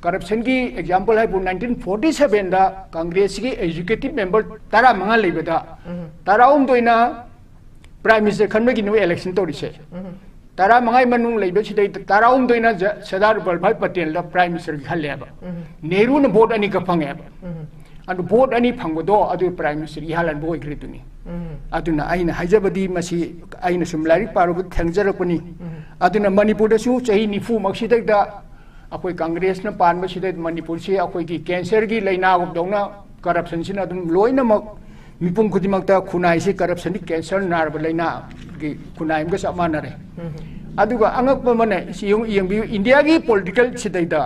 ꯀꯔꯞꯁꯟꯒꯤ ꯑꯦꯛꯖꯥꯝꯄꯜ ꯍꯥꯏꯕꯨ, nineteen forty seven ꯗ ꯀꯪꯒ꯭ꯔꯦꯁꯀꯤ ꯑꯦꯛꯖꯤꯀ꯭ꯌꯨꯇꯤꯚ ꯃꯦꯝꯕꯔ ꯇꯔꯥꯃꯉꯥ ꯂꯩꯕꯗ, ꯇꯔꯥꯍꯨꯝꯗꯣꯏꯅ ꯄ꯭ꯔꯥꯏꯝ ꯃꯤꯅꯤꯁꯇꯔ ꯈꯟꯕꯒꯤꯅꯦꯕ ꯏꯂꯦꯛꯁꯟ ꯇꯧꯔꯤꯁꯦ꯫ ꯇꯔꯥꯃꯉꯥꯒꯤ ꯃꯅꯨꯡ ꯂꯩꯕꯁꯤꯗꯩꯗ ꯇꯔꯥꯍꯨꯝꯗꯣꯏꯅ ꯖ-, ꯁꯔꯗꯥꯔ ꯚꯜꯚꯥꯚꯥꯏ ꯄꯇꯦꯜꯗ ꯄ꯭ꯔꯥꯏꯝ ꯃꯤꯅꯤꯁꯇꯔꯒꯤ ꯈꯜꯂꯦꯕ꯫ ꯅꯦꯍꯔꯨꯅ ꯚꯣꯠ ꯑꯅꯤꯈꯛ ꯐꯪꯉꯦꯕ꯫ ꯑꯗꯨ ꯚꯣꯠ ꯑꯅꯤ ꯐꯪꯕꯗꯣ ꯑꯗꯨ ꯄ꯭ꯔꯥꯏꯝ ꯃꯤꯅꯤꯁꯇꯔ ꯏꯍꯥꯟ ꯍꯥꯟꯕ ꯑꯣꯏꯈ꯭ꯔꯤꯗꯨꯅꯤ꯫ ꯑꯗꯨꯅ ꯑꯩꯅ ꯍꯥꯏꯖꯕꯗꯤ, ꯃꯁꯤ ꯑꯩꯅ ꯁꯨꯝ ꯂꯥꯏꯔꯤꯛ ꯄꯥꯔꯨꯕ ꯊꯦꯡꯖꯔꯛꯄꯅꯤ꯫ ꯑꯗꯨꯅ ꯃꯅꯤꯄꯨꯔꯗꯁꯨ ꯆꯍꯤ ꯅꯤꯐꯨꯃꯛꯁꯤꯗꯩꯗ ꯑꯩꯈꯣꯏ ꯀꯪꯒ꯭ꯔꯦꯁꯅ ꯄꯥꯟꯕꯁꯤꯗ ꯃꯅꯤꯄꯨꯔꯁꯤ ꯑꯩꯈꯣꯏꯒꯤ ꯀꯦꯟꯁꯔꯒꯤ ꯂꯥꯏꯅꯥꯒꯨꯝꯗꯧꯅ ꯀꯔꯞꯁꯟꯁꯤꯅ ꯑꯗꯨꯝ ꯂꯣꯏꯅꯃꯛ ꯃꯤꯄꯨꯝ ꯈꯨꯗꯤꯡꯃꯛꯇ ꯈꯨꯟꯅꯥꯏꯁꯤ ꯀꯔꯞꯁꯟꯒꯤ ꯀꯦꯟꯁꯔ ꯅꯥꯔꯕ ꯂꯥꯏꯅꯥꯒꯤ ꯈꯨꯟꯅꯥꯏ ꯑꯃꯒ ꯆꯞ ꯃꯥꯟꯅꯔꯦ꯫ ꯑꯗꯨꯒ ꯑꯉꯛꯄ ꯑꯃꯅ, ꯁꯤ ꯌꯦꯡꯉꯨ-, ꯌꯦꯡꯕꯤꯌꯨ, ꯏꯟꯗꯤꯌꯥꯒꯤ ꯄꯣꯂꯤꯇꯤꯀꯦꯜ ꯁꯤꯗꯩꯗ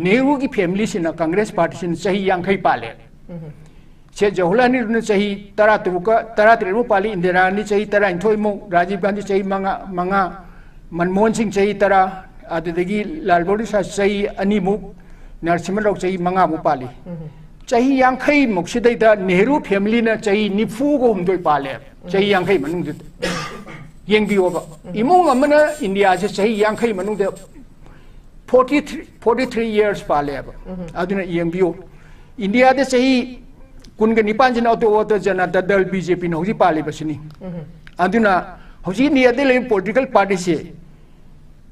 ꯅꯦꯍꯔꯨꯒꯤ ꯐꯦꯃꯤꯂꯤꯁꯤꯅ, ꯀꯪꯒ꯭ꯔꯦꯁ ꯄꯥꯔꯇꯤꯁꯤꯅ ꯆꯍꯤ ꯌꯥꯡꯈꯩ ꯄꯥꯜꯂꯦ꯫ ꯁꯦ ꯖꯋꯥꯍꯔꯂꯥꯜ ꯅꯦꯍꯔꯨꯅ ꯆꯍꯤ ꯇꯔꯥꯇꯔꯨꯛꯀ, ꯇꯔꯥꯇꯔꯦꯠꯃꯨꯛ ꯄꯥꯜꯂꯤ, ꯏꯟꯗꯤꯔꯥ ꯒꯥꯟꯙꯤ ꯆꯍꯤ ꯇꯔꯥꯅꯤꯊꯣꯏꯃꯨꯛ, ꯔꯥꯖꯤꯕ ꯒꯥꯟꯙꯤ ꯆꯍꯤ ꯃꯉꯥ, ꯃꯉꯥ, ꯃꯟꯃꯣꯍꯟ ꯁꯤꯡ ꯆꯍꯤ ꯇꯔꯥ, ꯑꯗꯨꯗꯒꯤ ꯂꯥꯜ ꯕꯍꯥꯗꯨꯔ ꯁꯥꯁꯇ꯭ꯔꯤ ꯆꯍꯤ ꯑꯅꯤꯃꯨꯛ, ꯅꯔꯁꯤꯝꯍ ꯔꯥꯎ ꯆꯍꯤ ꯃꯉꯥꯃꯨꯛ ꯄꯥꯜꯂꯤ꯫ ꯆꯍꯤ ꯌꯥꯡꯈꯩꯃꯨꯛ ꯁꯤꯗꯩꯗ ꯅꯦꯍꯔꯨ ꯐꯦꯃꯤꯂꯤꯅ ꯆꯍꯤ ꯅꯤꯐꯨꯒ ꯍꯨꯝꯗꯣꯏ ꯄꯥꯜꯂꯦ꯫ ꯆꯍꯤ ꯌꯥꯡꯈꯩ ꯃꯅꯨꯡꯗ ꯌꯦꯡꯕꯤꯌꯣꯕ, ꯏꯃꯨꯡ ꯑꯃꯅ ꯏꯟꯗꯤꯌꯥꯁꯦ ꯆꯍꯤ ꯌꯥꯡꯈꯩ ꯃꯅꯨꯡꯗ forty three, forty three years ꯄꯥꯜꯂꯦꯕ꯫ ꯑꯗꯨꯅ ꯌꯦꯡꯕꯤꯌꯨ, ꯏꯟꯗꯤꯌꯥꯗ ꯆꯍꯤ ꯀꯨꯟꯒ ꯅꯤꯄꯥꯟꯁꯤꯅ ꯑꯣꯇꯣ ꯑꯣꯇꯣ ꯖꯅꯇꯥ ꯗꯜ, B J P ꯅ ꯍꯧꯖꯤꯛ ꯄꯥꯜꯂꯤꯕꯁꯤꯅꯤ꯫ ꯑꯗꯨꯅ ꯍꯧꯖꯤꯛ ꯏꯟꯗꯤꯌꯥꯗ ꯂꯩꯔꯤꯕ ꯄꯣꯂꯤꯇꯤꯀꯦꯜ ꯄꯥꯔꯇꯤꯁꯦ,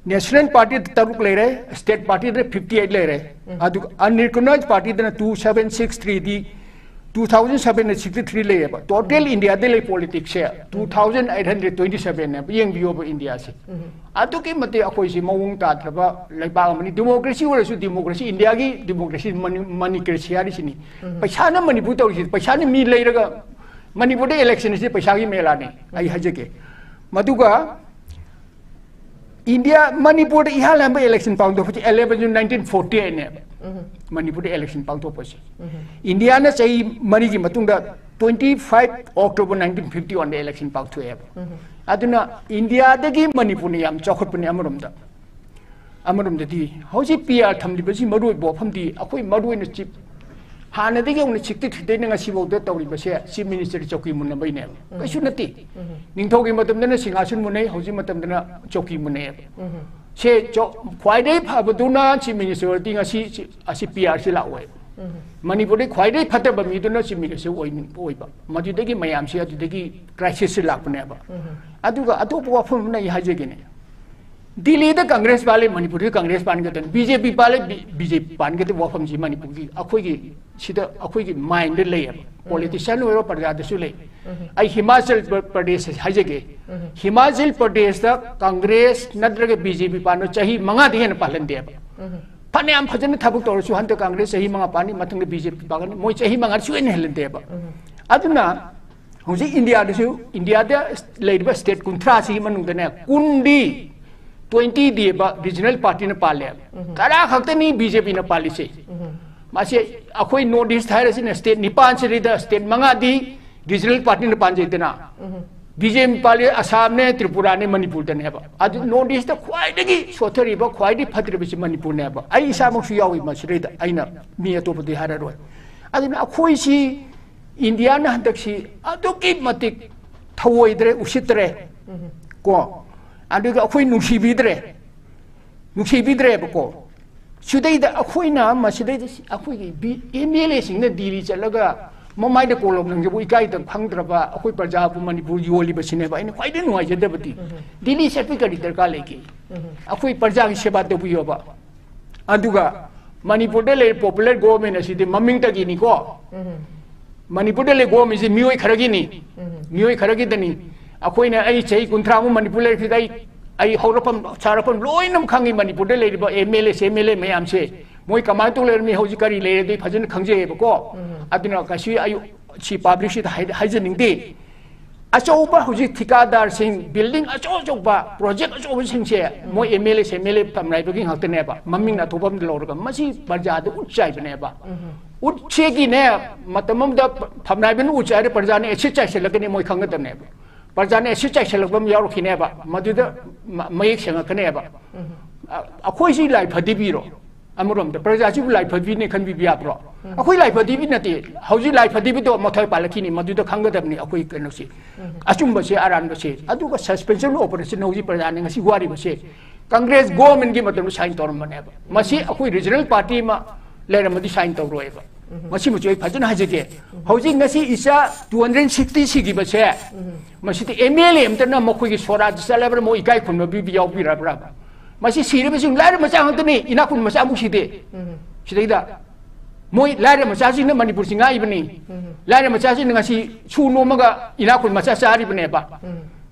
ꯅꯦꯁꯅꯦꯜ ꯄꯥꯔꯇꯤꯗ ꯇꯔꯨꯛ ꯂꯩꯔꯦ, ꯁ꯭ꯇꯦꯠ ꯄꯥꯔꯇꯤꯗ ꯐꯤꯐꯇꯤ ꯑꯩꯠ ꯂꯩꯔꯦ, ꯑꯗꯨꯒ ꯑꯟꯔꯤꯀꯣꯛꯅꯥꯏꯖ ꯄꯥꯔꯇꯤꯗꯅ ꯇꯨ ꯁꯕꯦꯟ ꯁꯤꯛꯁ ꯊ꯭ꯔꯤꯗꯤ, ꯇꯨ ꯊꯥꯎꯖꯟ ꯁꯕꯦꯟꯗ ꯁꯤꯛꯁꯇꯤ ꯊ꯭ꯔꯤ ꯂꯩꯌꯦꯕ꯫ ꯇꯣꯇꯦꯜ ꯏꯟꯗꯤꯌꯥꯗ ꯂꯩ ꯄꯣꯂꯤꯇꯤꯛꯁꯁꯦ two thousand eight hundred twenty ꯁꯕꯦꯟꯅꯦꯕ꯫ ꯌꯦꯡꯕꯤꯌꯣꯕ ꯏꯟꯗꯤꯌꯥꯁꯦ꯫ ꯑꯗꯨꯛꯀꯤ ꯃꯇꯤꯛ ꯑꯩꯈꯣꯏꯁꯤ ꯃꯑꯣꯡ ꯇꯥꯗ꯭ꯔꯕ ꯂꯩꯕꯥꯛ ꯑꯃꯅꯤ꯫ ꯗꯤꯃꯣꯀ꯭ꯔꯦꯁꯤ ꯑꯣꯏꯔꯁꯨ ꯗꯤꯃꯣꯀ꯭ꯔꯦꯁꯤ, ꯏꯟꯗꯤꯌꯥꯒꯤ ꯗꯤꯃꯣꯀ꯭ꯔꯦꯁꯤ, ꯃꯅꯤ-, ꯃꯅꯤꯀ꯭ꯔꯦꯁꯤ ꯍꯥꯏꯔꯤꯁꯤꯅꯤ꯫ ꯄꯩꯁꯥꯅ ꯃꯅꯤꯄꯨꯔ ꯇꯧꯔꯤꯁꯤ, ꯄꯩꯁꯥꯅ ꯃꯤ ꯂꯩꯔꯒ ꯃꯅꯤꯄꯨꯔꯗ ꯏꯂꯦꯛꯁꯟꯁꯤ ꯄꯩꯁꯥꯒꯤ ꯃꯦꯂꯥꯅꯤ꯫ ꯑꯩ ꯍꯥꯏꯖꯒꯦ, ꯃꯗꯨꯒ ꯏꯟꯗꯤꯌꯥ, ꯃꯅꯤꯄꯨꯔꯗ ꯏꯍꯥꯟ ꯍꯥꯟꯕ ꯏꯂꯦꯛꯁꯟ ꯄꯥꯡꯊꯣꯛꯄꯁꯤ ꯑꯦꯂꯦꯚꯦꯟ ꯖꯨꯟ ꯅꯥꯏꯟꯇꯤꯟ ꯐꯣꯔꯇꯤ ꯑꯩꯠꯅꯦꯕ꯫ ꯃꯅꯤꯄꯨꯔꯗ ꯏꯂꯦꯛꯁꯟ ꯄꯥꯡꯊꯣꯛꯄꯁꯤ ꯏꯟꯗꯤꯌꯥꯅ ꯆꯍꯤ ꯃꯔꯤꯒꯤ ꯃꯇꯨꯡꯗ twenty five October nineteen fifty ꯋꯥꯟꯗ ꯏꯂꯦꯛꯁꯟ ꯄꯥꯡꯊꯣꯛꯑꯦꯕ꯫ ꯑꯗꯨꯅ ꯏꯟꯗꯤꯌꯥꯗꯒꯤ ꯃꯅꯤꯄꯨꯔꯅ ꯌꯥꯝ ꯆꯥꯎꯈꯠꯄꯅꯦ ꯑꯃꯔꯣꯝꯗ꯫ ꯑꯃꯔꯣꯝꯗꯗꯤ ꯍꯧꯖꯤꯛ ꯄꯤ ꯑꯥꯔ ꯊꯝꯂꯤꯕꯁꯤ ꯃꯔꯨ ꯑꯣꯏꯕ ꯋꯥꯐꯝꯗꯤ ꯑꯩꯈꯣꯏ ꯃꯔꯨ ꯑꯣꯏꯅ ꯆꯤꯞ ꯍꯥꯟꯅꯗꯒꯤ ꯍꯧꯅ ꯁꯤꯛꯁꯇꯤ ꯊ꯭ꯔꯤꯗꯩꯅ ꯉꯁꯤꯐꯥꯎꯗ ꯇꯧꯔꯤꯕꯁꯦ ꯆꯤꯞ ꯃꯤꯅꯤꯁꯇꯔ ꯆꯧꯀꯤ ꯃꯨꯟꯅꯕꯩꯅꯦꯕ꯫ ꯀꯩꯁꯨ ꯅꯠꯇꯦ꯫ ꯅꯤꯡꯊꯧꯒꯤ ꯃꯇꯝꯗꯅ ꯁꯤꯡꯍꯥꯁꯟ ꯃꯨꯟꯅꯩ, ꯍꯧꯖꯤꯛ ꯃꯇꯝꯗꯅ ꯆꯧꯀꯤ ꯃꯨꯟꯅꯩꯌꯦꯕ꯫ ꯁꯦ ꯆꯧ-, ꯈ꯭ꯋꯥꯏꯗꯒꯤ ꯐꯕꯗꯨꯅ ꯆꯤꯞ ꯃꯤꯅꯤꯁꯇꯔ ꯑꯣꯏꯔꯗꯤ ꯉꯁꯤ ꯁꯤ-, ꯑꯁꯤ ꯄꯤ ꯑꯥꯔ ꯁꯤ ꯂꯥꯛꯑꯣꯏꯕ꯫ ꯃꯅꯤꯄꯨꯔꯗꯤ ꯈ꯭ꯋꯥꯏꯗꯒꯤ ꯐꯠꯇꯕ ꯃꯤꯗꯨꯅ ꯆꯤꯞ ꯃꯤꯅꯤꯁꯇꯔ ꯑꯣꯏ-, ꯑꯣꯏꯕ꯫ ꯃꯗꯨꯗꯒꯤ ꯃꯌꯥꯝꯁꯦ ꯑꯗꯨꯗꯒꯤ ꯀ꯭ꯔꯥꯏꯁꯤꯁꯁꯦ ꯂꯥꯛꯄꯅꯦꯕ꯫ ꯑꯗꯨꯒ ꯑꯇꯣꯞꯄ ꯋꯥꯐꯝ ꯑꯃꯅ ꯑꯩ ꯍꯥꯏꯖꯒꯦꯅꯦ꯫ ꯗꯤꯜꯂꯤꯗ ꯀꯪꯒ꯭ꯔꯦꯁ ꯄꯥꯜꯂꯤ, ꯃꯅꯤꯄꯨꯔꯗ ꯀꯪꯒ꯭ꯔꯦꯁ ꯄꯥꯟꯒꯗꯕꯅꯤ, ꯕꯤ ꯖꯦ ꯄꯤ ꯄꯥꯜꯂꯤ, ꯕꯤ-, ꯕꯤ ꯖꯦ ꯄꯤ ꯄꯥꯟꯒꯗꯕ ꯋꯥꯐꯝꯁꯤ ꯃꯅꯤꯄꯨꯔꯒꯤ ꯑꯩꯈꯣꯏꯒꯤ ꯁꯤꯗ ꯑꯩꯈꯣꯏꯒꯤ ꯃꯥꯏꯟꯗ ꯂꯩꯌꯦꯕ꯫ ꯄꯣꯂꯤꯇꯤꯁꯤꯌꯥꯟ ꯑꯣꯏꯔꯣ ꯄ꯭ꯔꯖꯥꯗꯁꯨ ꯂꯩ꯫ ꯑꯩ ꯍꯤꯃꯥꯆꯜ ꯄ꯭ꯔ-, ꯄ꯭ꯔꯗꯦꯁ ꯍꯥꯏꯖꯒꯦ꯫ ꯍꯤꯃꯥꯆꯜ ꯄ꯭ꯔꯗꯦꯁꯇ ꯀꯪꯒ꯭ꯔꯦꯁ ꯅꯠꯇ꯭ꯔꯒ ꯕꯤ ꯖꯦ ꯄꯤ ꯄꯥꯟꯕ ꯆꯍꯤ ꯃꯉꯥꯗꯤ ꯍꯦꯟꯅ ꯄꯥꯜꯍꯟꯗꯦꯕ꯫ ꯐꯅꯌꯥꯝ ꯐꯖꯅ ꯊꯕꯛ ꯇꯧꯔꯁꯨ ꯍꯟꯗꯛ ꯀꯪꯒ꯭ꯔꯦꯁ ꯆꯍꯤ ꯃꯉꯥ ꯄꯥꯟꯅꯤ, ꯃꯊꯪꯗ ꯕꯤ ꯖꯦ ꯄꯤ ꯄꯥꯟꯒꯅꯤ, ꯃꯣꯏ ꯆꯍꯤ ꯃꯉꯥ ꯁꯨꯍꯟ ꯍꯦꯜꯍꯟꯗꯦꯕ꯫ ꯑꯗꯨꯅ ꯍꯧꯖꯤꯛ ꯏꯟꯗꯤꯌꯥꯗꯁꯨ, ꯏꯟꯗꯤꯌꯥꯗ ꯂꯩꯔꯤꯕ ꯁ꯭ꯇꯦꯠ ꯀꯨꯟꯊ꯭ꯔꯥꯁꯤꯒꯤ ꯃꯅꯨꯡꯗꯅꯦ, ꯀꯨꯟꯗꯤ, ꯇ꯭ꯋꯦꯟꯇꯤꯗꯤ ꯑꯕ ꯔꯤꯖꯅꯦꯜ ꯄꯥꯔꯇꯤꯅ ꯄꯥꯜꯂꯦ꯫ ꯇꯔꯥ ꯈꯛꯇꯅꯤ ꯕꯤ ꯖꯦ ꯄꯤꯅ ꯄꯥꯜꯂꯤꯁꯦ꯫ ꯃꯁꯤ ꯑꯩꯈꯣꯏ ꯅꯣꯔꯠ ꯏꯁ ꯍꯥꯏꯔꯁꯤꯅ ꯁ꯭ꯇꯦꯠ ꯅꯤꯄꯥꯟꯁꯤꯗꯩꯗ ꯁ꯭ꯇꯦꯠ ꯃꯉꯥꯗꯤ ꯔꯤꯖꯅꯦꯜ ꯄꯥꯔꯇꯤꯅ ꯄꯥꯟꯖꯩꯗꯅ꯫ ꯕꯤ ꯖꯦ ꯄꯤ ꯄꯥꯜꯂꯤ, ꯑꯁꯥꯝꯅꯦ, ꯇ꯭ꯔꯤꯄꯨꯔꯥꯅꯦ, ꯃꯅꯤꯄꯨꯔꯗꯅꯦꯕ꯫ ꯑꯗꯨ ꯅꯣꯔꯠ ꯏꯁꯇ ꯈ꯭ꯋꯥꯏꯗꯒꯤ ꯁꯣꯠꯊꯔꯤꯕ, ꯈ꯭ꯋꯥꯏꯗꯒꯤ ꯐꯠꯇ꯭ꯔꯤꯕꯁꯤ ꯃꯅꯤꯄꯨꯔꯅꯦꯕ꯫ ꯑꯩ ꯏꯁꯥꯃꯛꯁꯨ ꯌꯥꯎꯏ ꯃꯁꯤꯗꯩꯗ, ꯑꯩꯅ ꯃꯤ ꯑꯇꯣꯞꯄꯗꯤ ꯍꯥꯏꯔꯔꯣꯏ꯫ ꯑꯗꯨꯅ ꯑꯩꯈꯣꯏꯁꯤ ꯏꯟꯗꯤꯌꯥꯅ ꯍꯟꯗꯛꯁꯤ ꯑꯗꯨꯛꯀꯤ ꯃꯇꯤꯛ ꯊꯧꯑꯣꯏꯗ꯭ꯔꯦ, ꯎꯁꯤꯠꯇ꯭ꯔꯦ꯫ ꯀꯣ, ꯑꯗꯨꯒ ꯑꯩꯈꯣꯏ ꯅꯨꯡꯁꯤꯕꯤꯗ꯭ꯔꯦ, ꯅꯨꯡꯁꯤꯕꯤꯗ꯭ꯔꯦꯕꯀꯣ꯫ ꯁꯤꯗꯩꯗ ꯑꯩꯈꯣꯏꯅ ꯃꯁꯤꯗꯩꯗ ꯑꯩꯈꯣꯏꯒꯤ ꯕꯤ-, ꯑꯦꯝ ꯑꯦꯜ ꯑꯦꯁꯤꯡꯅ ꯗꯤꯜꯂꯤ ꯆꯠꯂꯒ ꯃꯃꯥꯏꯗ ꯀꯣꯂꯣꯝ ꯂꯪꯖꯕ ꯏꯀꯥꯏꯗ ꯈꯪꯗ꯭ꯔꯕ ꯑꯩꯈꯣꯏ ꯄ꯭ꯔꯖꯥꯕꯨ ꯃꯅꯤꯄꯨꯔ ꯌꯣꯜꯂꯤꯕꯁꯤꯅꯦꯕ ꯑꯩꯅ ꯈ꯭ꯋꯥꯏꯗꯒꯤ ꯅꯨꯡꯉꯥꯏꯖꯗꯕꯗꯤ꯫ ꯗꯤꯜꯂꯤ ꯆꯠꯄꯒꯤ ꯀꯔꯤ ꯗꯔꯀꯥꯔ ꯂꯩꯒꯦ? ꯑꯩꯈꯣꯏ ꯄ꯭ꯔꯖꯥꯒꯤ ꯁꯦꯕꯥ ꯇꯧꯕꯤꯌꯣꯕ꯫ ꯑꯗꯨꯒ ꯃꯅꯤꯄꯨꯔꯗ ꯂꯩꯔꯤꯕ ꯄꯣꯄꯨꯂꯔ ꯒꯣꯚꯔꯟꯃꯦꯟ ꯑꯁꯤꯗꯤ ꯃꯃꯤꯡꯇꯒꯤꯅꯤꯀꯣ꯫ ꯃꯅꯤꯄꯨꯔꯗ ꯂꯩ ꯒꯣꯝꯃꯤꯁꯤ ꯃꯤꯑꯣꯏ ꯈꯔꯒꯤꯅꯤ꯫ ꯃꯤꯑꯣꯏ ꯈꯔꯒꯤꯗꯅꯤ꯫ ꯑꯩꯈꯣꯏꯅ, ꯑꯩ ꯆꯍꯤ ꯀꯨꯟꯊ꯭ꯔꯥꯃꯨꯛ ꯃꯅꯤꯄꯨꯔ ꯂꯩꯔꯛꯄꯁꯤꯗ ꯑꯩ, ꯑꯩ ꯍꯧꯔꯛꯐꯝ ꯁꯥꯔꯛꯐꯝ ꯂꯣꯏꯅꯃꯛ ꯈꯪꯉꯤ꯫ ꯃꯅꯤꯄꯨꯔꯗ ꯂꯩꯔꯤꯕ M L A, M L ꯑꯦ ꯃꯌꯥꯝꯁꯦ ꯃꯣꯏ ꯀꯃꯥꯏꯅ ꯇꯧ ꯂꯩꯔꯝꯃꯤ, ꯍꯧꯖꯤꯛ ꯀꯔꯤ ꯂꯩꯔꯦ, ꯑꯗꯨ ꯑꯩ ꯐꯖꯅ ꯈꯪꯖꯩꯌꯦꯕꯀꯣ꯫ ꯑꯗꯨꯅ ꯀꯩꯁꯨ ꯑꯩ ꯁꯤ ꯄꯥꯕ꯭ꯂꯤꯛꯁꯤꯗ ꯍꯥꯏ-, ꯍꯥꯏꯖꯅꯤꯡꯗꯦ꯫ ꯑꯆꯧꯕ ꯍꯧꯖꯤꯛ ꯊꯤꯀꯥꯗꯥꯔꯁꯤꯡ, ꯕꯤꯜꯗꯤꯡ ꯑꯆꯧ ꯑꯆꯧꯕ ꯄ꯭ꯔꯣꯖꯦꯛ ꯑꯆꯧꯕꯁꯤꯡꯁꯦ ꯃꯣꯏ M L A, M L A ꯐꯝꯅꯥꯏꯕꯒꯤ ꯉꯥꯛꯇꯅꯦꯕ, ꯃꯃꯤꯡ ꯑꯊꯣꯄ ꯑꯃꯗ ꯂꯧꯔꯒ꯫ ꯃꯁꯤ ꯄ꯭ꯔꯖꯥꯗ ꯎꯠ ꯆꯥꯏꯕꯅꯦꯕ꯫ ꯎꯠꯁꯦꯒꯤꯅꯦ, ꯃꯇꯝ ꯑꯃꯗ ꯐꯝꯅꯥꯏꯕꯅ ꯎꯠ ꯆꯥꯏꯔꯦ, ꯄ꯭ꯔꯖꯥꯅ ꯑꯦꯁꯤꯠ ꯆꯥꯏꯁꯤꯜꯂꯛꯀꯅꯤ, ꯃꯣꯏ ꯈꯪꯒꯗꯕꯅꯦꯕ꯫ ꯄ꯭ꯔꯖꯥꯅ ꯑꯦꯁꯤꯠ ꯆꯥꯏꯁꯤꯜꯂꯛꯄ ꯑꯃ ꯌꯥꯎꯔꯛꯈꯤꯅꯦꯕ, ꯃꯗꯨꯗ ꯃ-, ꯃꯌꯦꯛ ꯁꯦꯡꯉꯛꯀꯅꯦꯕ꯫ ꯑ-, ꯑꯩꯈꯣꯏꯁꯤ ꯂꯥꯏ ꯐꯗꯤꯕꯤꯔꯣ? ꯑꯃꯔꯣꯝꯗ ꯄ꯭ꯔꯖꯥꯁꯤꯕꯨ ꯂꯥꯏ ꯐꯗꯤꯕꯤꯅꯦ ꯈꯟꯕꯤꯕ ꯌꯥꯕ꯭ꯔꯣ? ꯑꯩꯈꯣꯏ ꯂꯥꯏ ꯐꯗꯤꯕꯤ ꯅꯠꯇꯦ꯫ ꯍꯧꯖꯤꯛ ꯂꯥꯏ ꯐꯗꯤꯕꯤꯗꯣ ꯃꯊꯣꯏ ꯄꯥꯜꯂꯛꯈꯤꯅꯤ, ꯃꯗꯨꯗ ꯈꯪꯒꯗꯕꯅꯤ ꯑꯩꯈꯣꯏ ꯀꯩꯅꯣꯁꯤ, ꯑꯆꯨꯝꯕꯁꯦ, ꯑꯔꯥꯟꯕꯁꯦ꯫ ꯑꯗꯨꯒ ꯁꯁꯄꯦꯟꯁꯟ ꯑꯣꯄꯔꯦꯁꯟ ꯍꯧꯖꯤꯛ ꯄ꯭ꯔꯖꯥꯅ ꯉꯁꯤ ꯋꯥꯔꯤꯕꯁꯦ, ꯀꯪꯒ꯭ꯔꯦꯁ ꯒꯣꯔꯃꯦꯟꯒꯤ ꯃꯇꯝꯗ ꯁꯥꯏꯟ ꯇꯧꯔꯝꯕꯅꯦꯕ꯫ ꯃꯁꯤ ꯑꯩꯈꯣꯏ ꯔꯤꯖꯅꯦꯜ ꯄꯥꯔꯇꯤ ꯑꯃ ꯂꯩꯔꯝꯃꯗꯤ ꯁꯥꯏꯟ ꯇꯧꯔꯣꯏꯕ꯫ ꯃꯁꯤꯃꯁꯨ ꯑꯩ ꯐꯖꯅ ꯍꯥꯏꯖꯒꯦ꯫ ꯍꯧꯖꯤꯛ ꯉꯁꯤ ꯏꯆꯥ two hundred sixty ꯁꯤꯈꯤꯕꯁꯦ, ꯃꯁꯤꯗꯤ ꯑꯦꯝ ꯑꯦꯜ ꯑꯦ ꯑꯃꯇꯅ ꯃꯈꯣꯏꯒꯤ ꯁꯣꯔꯥꯖ ꯆꯠꯂꯕ꯭ꯔꯥ, ꯃꯣꯏ ꯏꯀꯥꯏ ꯈꯨꯝꯅꯕꯤꯕ ꯌꯥꯎꯕꯤꯔꯕ꯭ꯔꯥ? ꯃꯁꯤ ꯁꯤꯔꯤꯕꯁꯤꯡ ꯂꯥꯏꯔ ꯃꯆꯥ ꯉꯥꯛꯇꯅꯤ, ꯏꯅꯥꯛ ꯈꯨꯟꯕ ꯃꯆꯥ ꯑꯃꯨꯛ ꯁꯤꯗꯦ꯫ ꯁꯤꯗꯩꯗ ꯃꯣꯏ ꯂꯥꯏꯔ ꯃꯆꯥꯁꯤꯡꯅ ꯃꯅꯤꯄꯨꯔꯁꯤ ꯉꯥꯛꯏꯕꯅꯤ꯫ ꯂꯥꯏꯔ ꯃꯆꯥꯁꯤꯡꯅ ꯉꯁꯤ ꯁꯨ ꯅꯣꯝꯃꯒ ꯏꯅꯥꯛ ꯈꯨꯟꯕ ꯃꯆꯥ ꯆꯥꯔꯤꯕꯅꯦꯕ꯫